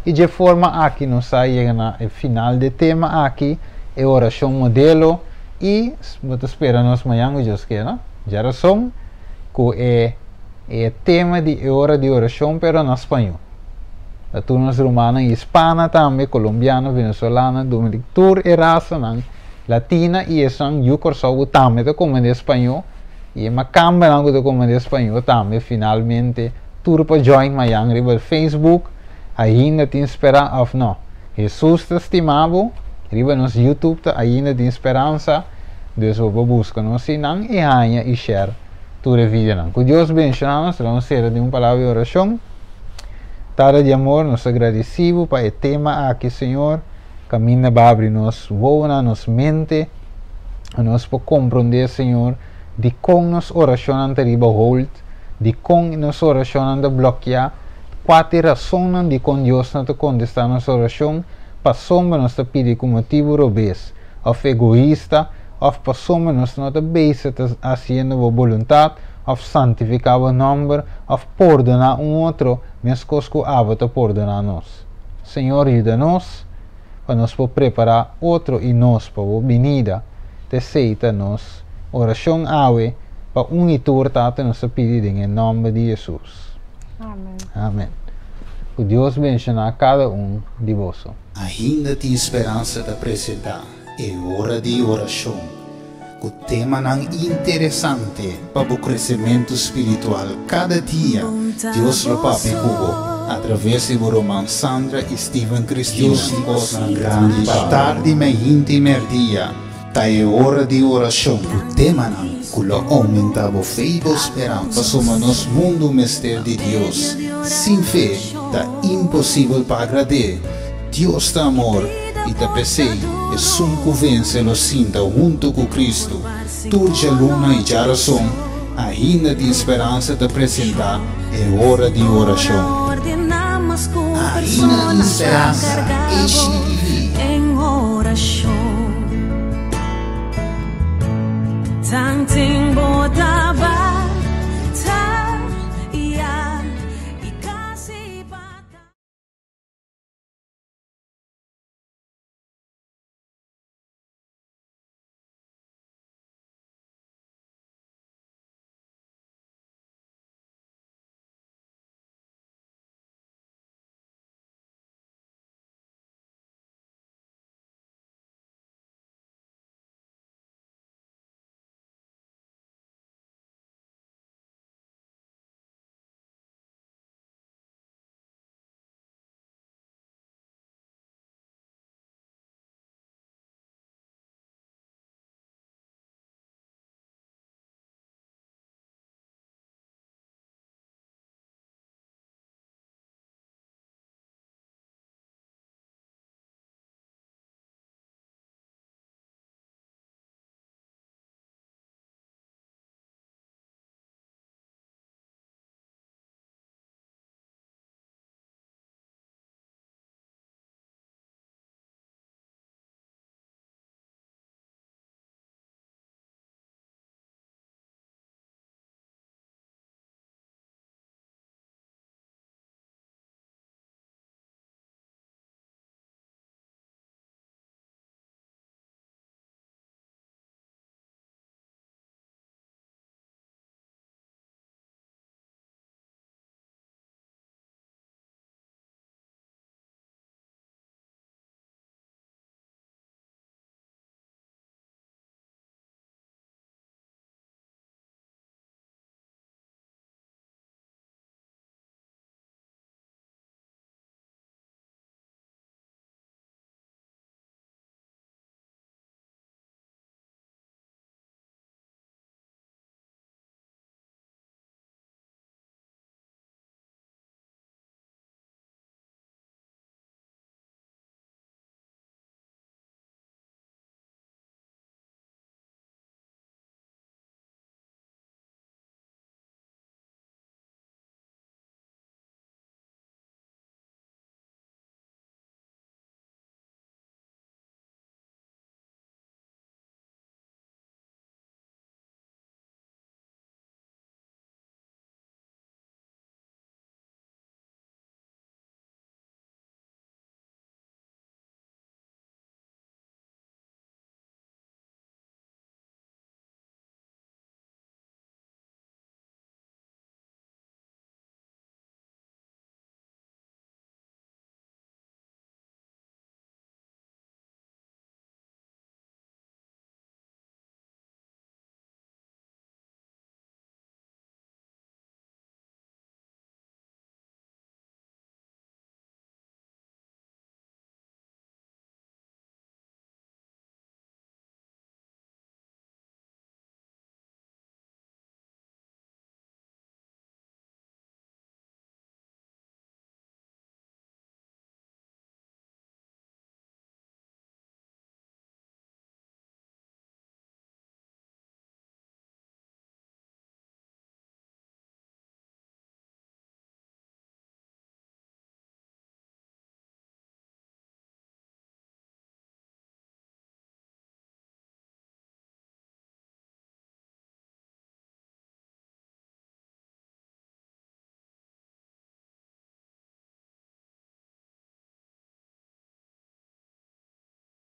i dje forma aki nos a yega na e final di e tema aki, e orashon modelo i bo ta spera nos mañan ku Dios ke, no? Djarason ku e e tema di e ora di orashon pero na spañó. Ta tur nos rumannan hispana tambe, kolombiano, venezolano, dominik, tur e rasanan latina i esnan yu Kòrsou ku tambe ta komprendé spañó. I e makambanan ku ta komprendé spañó tambe finalmente tur por join mayan riba Facebook. Ainda tin speransa òf no? Hesus ta stima bo. Riba nos YouTube ta Ainda Tin Speransa. Dus bo por buska nos einan i haña i share tur e videonan. Ku Dios benshoná nos. Lo nos sera den un palabra di orashon. Tata di amor, nos ta gradisí bo pa e tema aki, Señor. Kaminda bo a abri nos wowonan, nos mente, pa nos por komprondé, Señor, dikon nos orashonnan ta riba hold, dikon nos orashonnan ta blòkiá, kua ta e rasonnan dikon Dios no ta kontestá nos orashon, pasobra nos ta pidi ku motibu robes òf egoista, òf pasobra nos no ta bezig ta hasiendo bo boluntat, òf santifiká bo nòmber, òf pordoná un otro meskos ku abo ta pordoná nos. Señor yuda nos pa nos por prepará otro i nos pa bo binida. T'esei ta nos orashon awe pa un i tur Tata nos ta pidi den e nòmber di Hesus. Amen. Amen. Ku Dios benshoná kada un di boso. Ainda tin speransa ta presentá e ora di orashon ku temanan interesante pa bo kresementu spiritual kada dia. Dios lo papia ku bo atraves di bo ruman Sandra i Steven Cristina. Dios tin kosnan grandi pa tardi, meinti i merdia. Ta e ora di orashon ku temanan ku lo oumentá bo fe i bo speransa. Pasobra nos mundu mester di Dios. Sin fe ta imposibel pa agrad'é. Dios ta amor, i ta p'esei esun ku vense lo sinta huntu ku Kristu. Tur djaluna i djarason, ainda tin speransa ta presentá e ora di orashon. Ainda tin speransa, Eshi.